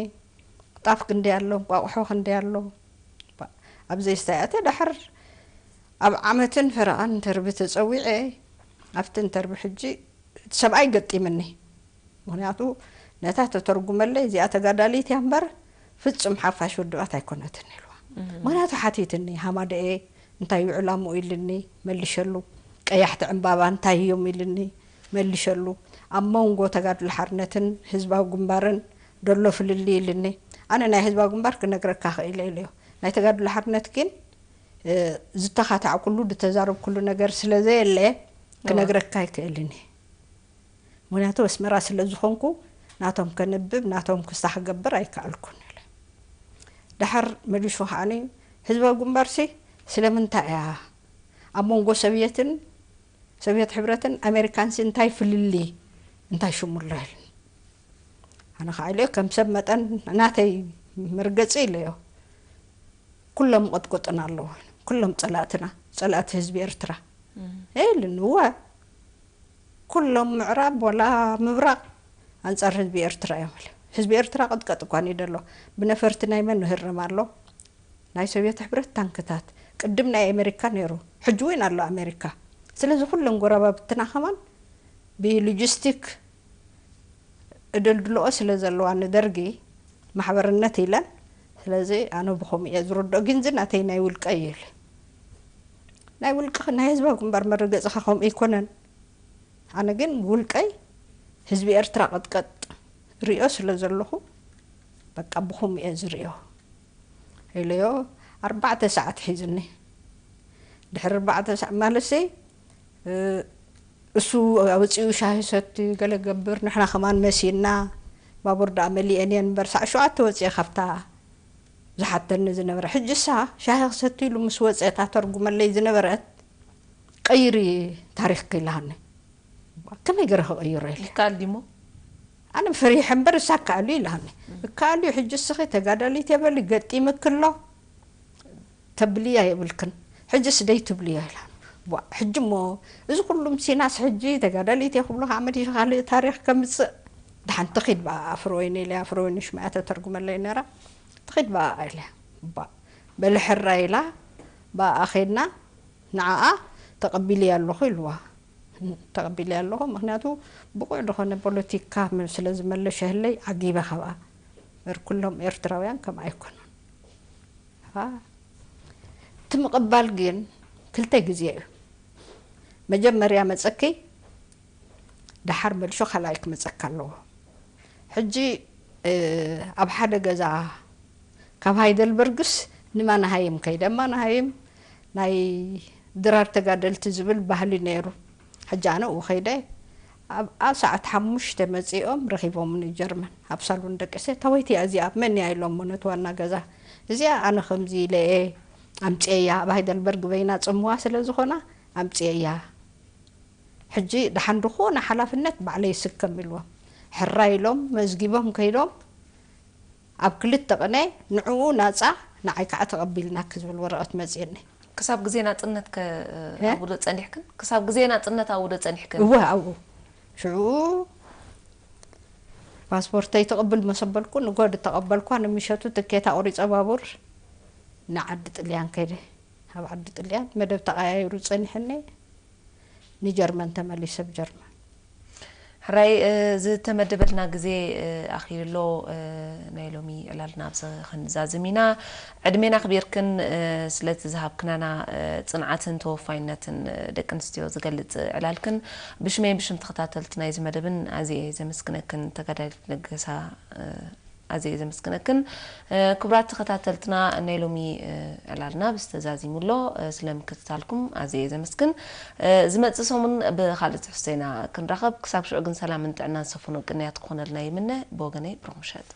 ጣፍ ክንደይ ኣሎ፣ እንቋቑሖ ክንደይ ኣሎ። ባ-፣ ኣብ ዘይስታይ ኣትየ፣ ደሓር ኣብ ዓመትን ፈረቓን ኢንተርቪ ተጸዊዐ። ኣብቲ ኢንተርቪ ሕጂ እቲ ሰብኣይ ገጢምኒ። ምኽንያቱ ነታ ተተርጉመለይ፣ "እዚኣ ተጋዳሊት እያ እምበር ፍጹም ሓፋሽ ውድባት ኣይኮነትን" ኢልዋ። እህ። ምኽንያቱ ሓቲትኒ፣ ሃማደኤ እንታይ እዩ ዕላምኡ ኢልኒ፣ መልሸሉ። ቀያሕቲ ዕምባባ እንታይ እዮም ኢልኒ፣ መልሸሉ። ኣብ መንጎ ተጋድሎ ሓርነትን ህዝባዊ ግንባርን ደሎ ፍልልይ ኢልኒ። ኣነ ናይ ህዝባዊ ግንባር ክነግረካ ክእል እየ ኢለዮ። ናይ ተጋድሎ ሓርነት ግን፣ እ፣ ዝተኻታዕኩሉ፣ ዝተዛረብኩሉ ነገር ስለ ዘየለ ክነግረካ ኣይክእልን እየ። ምኽንያቱ ኣስመራ ስለ ዝኾንኩ፣ ናቶም ከንብብ፣ ናቶም ክስታ ክገብር ኣይከኣልኩን ኢለ። ደሓር መሊሹ ከዓኒ፣ ህዝባዊ ግንባርሲ ስለምንታይ እያ ኣብ መንጎ ሰብየትን፣ ሰብየት ሕብረትን ኣሜሪካንሲ እንታይ ፍልልይ፣ እንታይ ሽሙ ኣሎ ኢሉኒ። ኣነ ከዓ ኢለዮ፣ ከም ሰብ መጠን ናተይ መርገጺ ኢለዮ። ኩሎም ይቕጥቅጡና ኣለዉ። ኩሎም ጸላእትና፣ ጸላእቲ ህዝቢ ኤርትራ። እም። ኢሉኒ፣ እወ። ኩሎም ምዕራብ ወላ ምብራቕ ኣንጻር ህዝቢ ኤርትራ እዮም ኢለ። ህዝቢ ኤርትራ ቅጥቀጥ እኳ እዩ ደሎ። ብነፈርቲ ናይ መን ይህረም ኣሎ? ናይ ሶቪየት ሕብረት ታንክታት። ቅድም ናይ ኣሜሪካ ነይሩ። ሕጂ እውን ኣሎ ኣሜሪካ። ስለዚ ኩለን ጎረባብትና ከማን ብሎጂስቲክ እደልድልኦ ስለ ዘለዋ ንደርጊ ማሕበርነት ኢለን። ስለዚ ኣነ ብኸምኡ እየ ዝርድኦ። ግን እዚ ናተይ ናይ ውልቀ እዩ ኢለ። ናይ ውልቀ፣ ናይ ህዝባዊ ግንባር መረገጺ ከ ከምኡ ኣይኮነን። ኣነ ግን ውልቀይ ህዝቢ ኤርትራ ቅጥቀጥ ሪኦ ስለ ዘለኹ፣ በቃ ብኸምኡ እየ ዝሪኦ ኢለዮ። ኣርባዕተ ሰዓት ሒዙኒ። ድሕሪ ኣርባዕተ ሰዓት ማለትሲ፣ እ፣ እሱ ኣውፂኡ ሻሂ ሰቲ፣ ገለ ገብር፣ ንሕና ከማን መሲና፣ ባቡር ደኣ መሊኤን እየን እምበር፣ ሳዕ ሸውዓተ ወፂኤ ካብታ ዝሓተኒ ዝነበረ። ሕጂ እሳ ሻሂ ክሰቲ ኢሉ ምስ ወፀ፣ እታ ተርጉመለይ ዝነበረት፣ "ቀይሪ ታሪኽኪ" ኢላኒ። ከመይ ገይረ ክቕይሮ ኢለ። ይከኣል ድሞ? ኣነ ፈሪሐ እምበር፣ እሳ "ይከኣል እዩ" ኢላኒ። "ይከኣል እዩ፣ ሕጂ እስኺ ተጋዳሊት እየ በሊ፣ ገጢምኪ ኣሎ፣ ተብልያ የብልክን፣ ሕጅስ ደይ ትብልዮ" ኢላ። ቧ፣ ሕጂ እሞ እዚ ኩሉ ምሲናስ፣ ሕጂ ተጋዳሊት እየ ክብሉ ከዓ መሊሱ ካልእ ታሪኽ ከምፅእ። ደሓን ትኺድ ብኣ፣ ኣፍሮ ወይኒ ኢለ፣ ኣፍሮ ወይኒ ሽማያ ተተርጉመለይ ነራ። "ትኺድ ብኣ" ኢለ። ቧ፣ በሊ ሕራይ ኢላ፣ ብኣ ኸይድና፣ ንዓኣ "ተቐቢለያ ኣለኹ" ኢልዋ። "ተቐቢለያ ኣለኹ፣ ምኽንያቱ ብቑዕ ዝኾነ ፖለቲካ ስለ ዝመለሸህለይ ዓጊበ ካብኣ። እምበር ኩሎም ኤርትራውያን ከምኣ ኣይኮኑን።" አ፣ እቲ ምቕባል ግን ክልተ ግዜ እዩ። መጀመርያ መጸኪ፣ ደሓር መልሾ ካልኣይ ክመጸካ ኣለዎ። ሕጂ ኣብ ሓደ ገዛ ካብ ሃይደልበርግስ ንማናሃይም ከይደ። ማናሃይም ናይ ድራር ተጋደልቲ ዝብል ባህሊ ነይሩ። ሕጂ ኣነ ኡ ከይደ ኣብኣ ሰዓት ሓሙሽተ መፂኦም ረኺቦምኒ ጀርመን ኣብ ሳሎን ደቂሰ። ታወይቲ እያ እዚኣ፣ መን እያ ኢሎም፣ ነቲ ዋና ገዛ። እዚኣ ኣነ ከምዚ ኢለ እየ ኣምፅኤያ፣ ኣብ ሃይደልበርግ በይና ፅምዋ ስለ ዝኾና ኣምፅኤያ። ሕጂ ደሓን ዝኾነ ሓላፍነት ባዕለይ ይስከም ኢልዎም። ሕራይ ኢሎም መዝጊቦም ከይዶም ኣብ ክልተ ቅነ ንዕኡ ናፃ ንዓይ ከዓ ተቐቢልናኪ ዝብል ወረቐት መፅእኒ። ክሳብ ግዜ ናፅነት ከ ኣብኡ ዶ ፀኒሕክን? ክሳብ ግዜ ናፅነት ኣብኡ ዶ ፀኒሕክን? እወ ኣብኡ ሽዑ ፓስፖርተይ ትቕብል መሰበልኩ ንጎድ ተቐበልኳ ንምሸቱ ትኬታ ቁሪፀ ባቡር ንዓዲ ጥልያን ከይደ። ኣብ ዓዲ ጥልያን መደብ ተቐያይሩ ፀኒሕኒ። ንጀርመን ተመሊሰ ብ ጀርመን። ሕራይ ዝተመደበልና ግዜ ኣኺሉ ኣሎ። ናይ ሎሚ ዕላልና ኣብዚ ክንዛዝም ኢና። ዕድሜና ኣኽቢርክን ስለቲ ዝሃብክናና ጽንዓትን ተወፋይነትን ደቂ ኣንስትዮ ዝገልጽ ዕላልክን ብሽመይን ብሽም ተኸታተልቲ ናይዚ መደብን ኣዝየ እየ ዘመስግነክን ተጋዳሊት ለገሳ ኣዝየ እየ ዘመስግነክን። ክቡራት ተኸታተልትና ናይ ሎሚ ዕላልና ብዝተዛዚሙ ኣሎ። ስለ ምክትታልኩም ኣዝየ እየ ዘመስግን። ዝመጽእ ሰሙን ብኻልእ ትሕዝቶ ኢና ክንራኸብ። ክሳብ ሽዑ ግን ሰላምን ጥዕናን ዝሰፈኖ ቅንያት ክኾነልና ይምነ። ብወገነይ ብሩኽ ምሸት።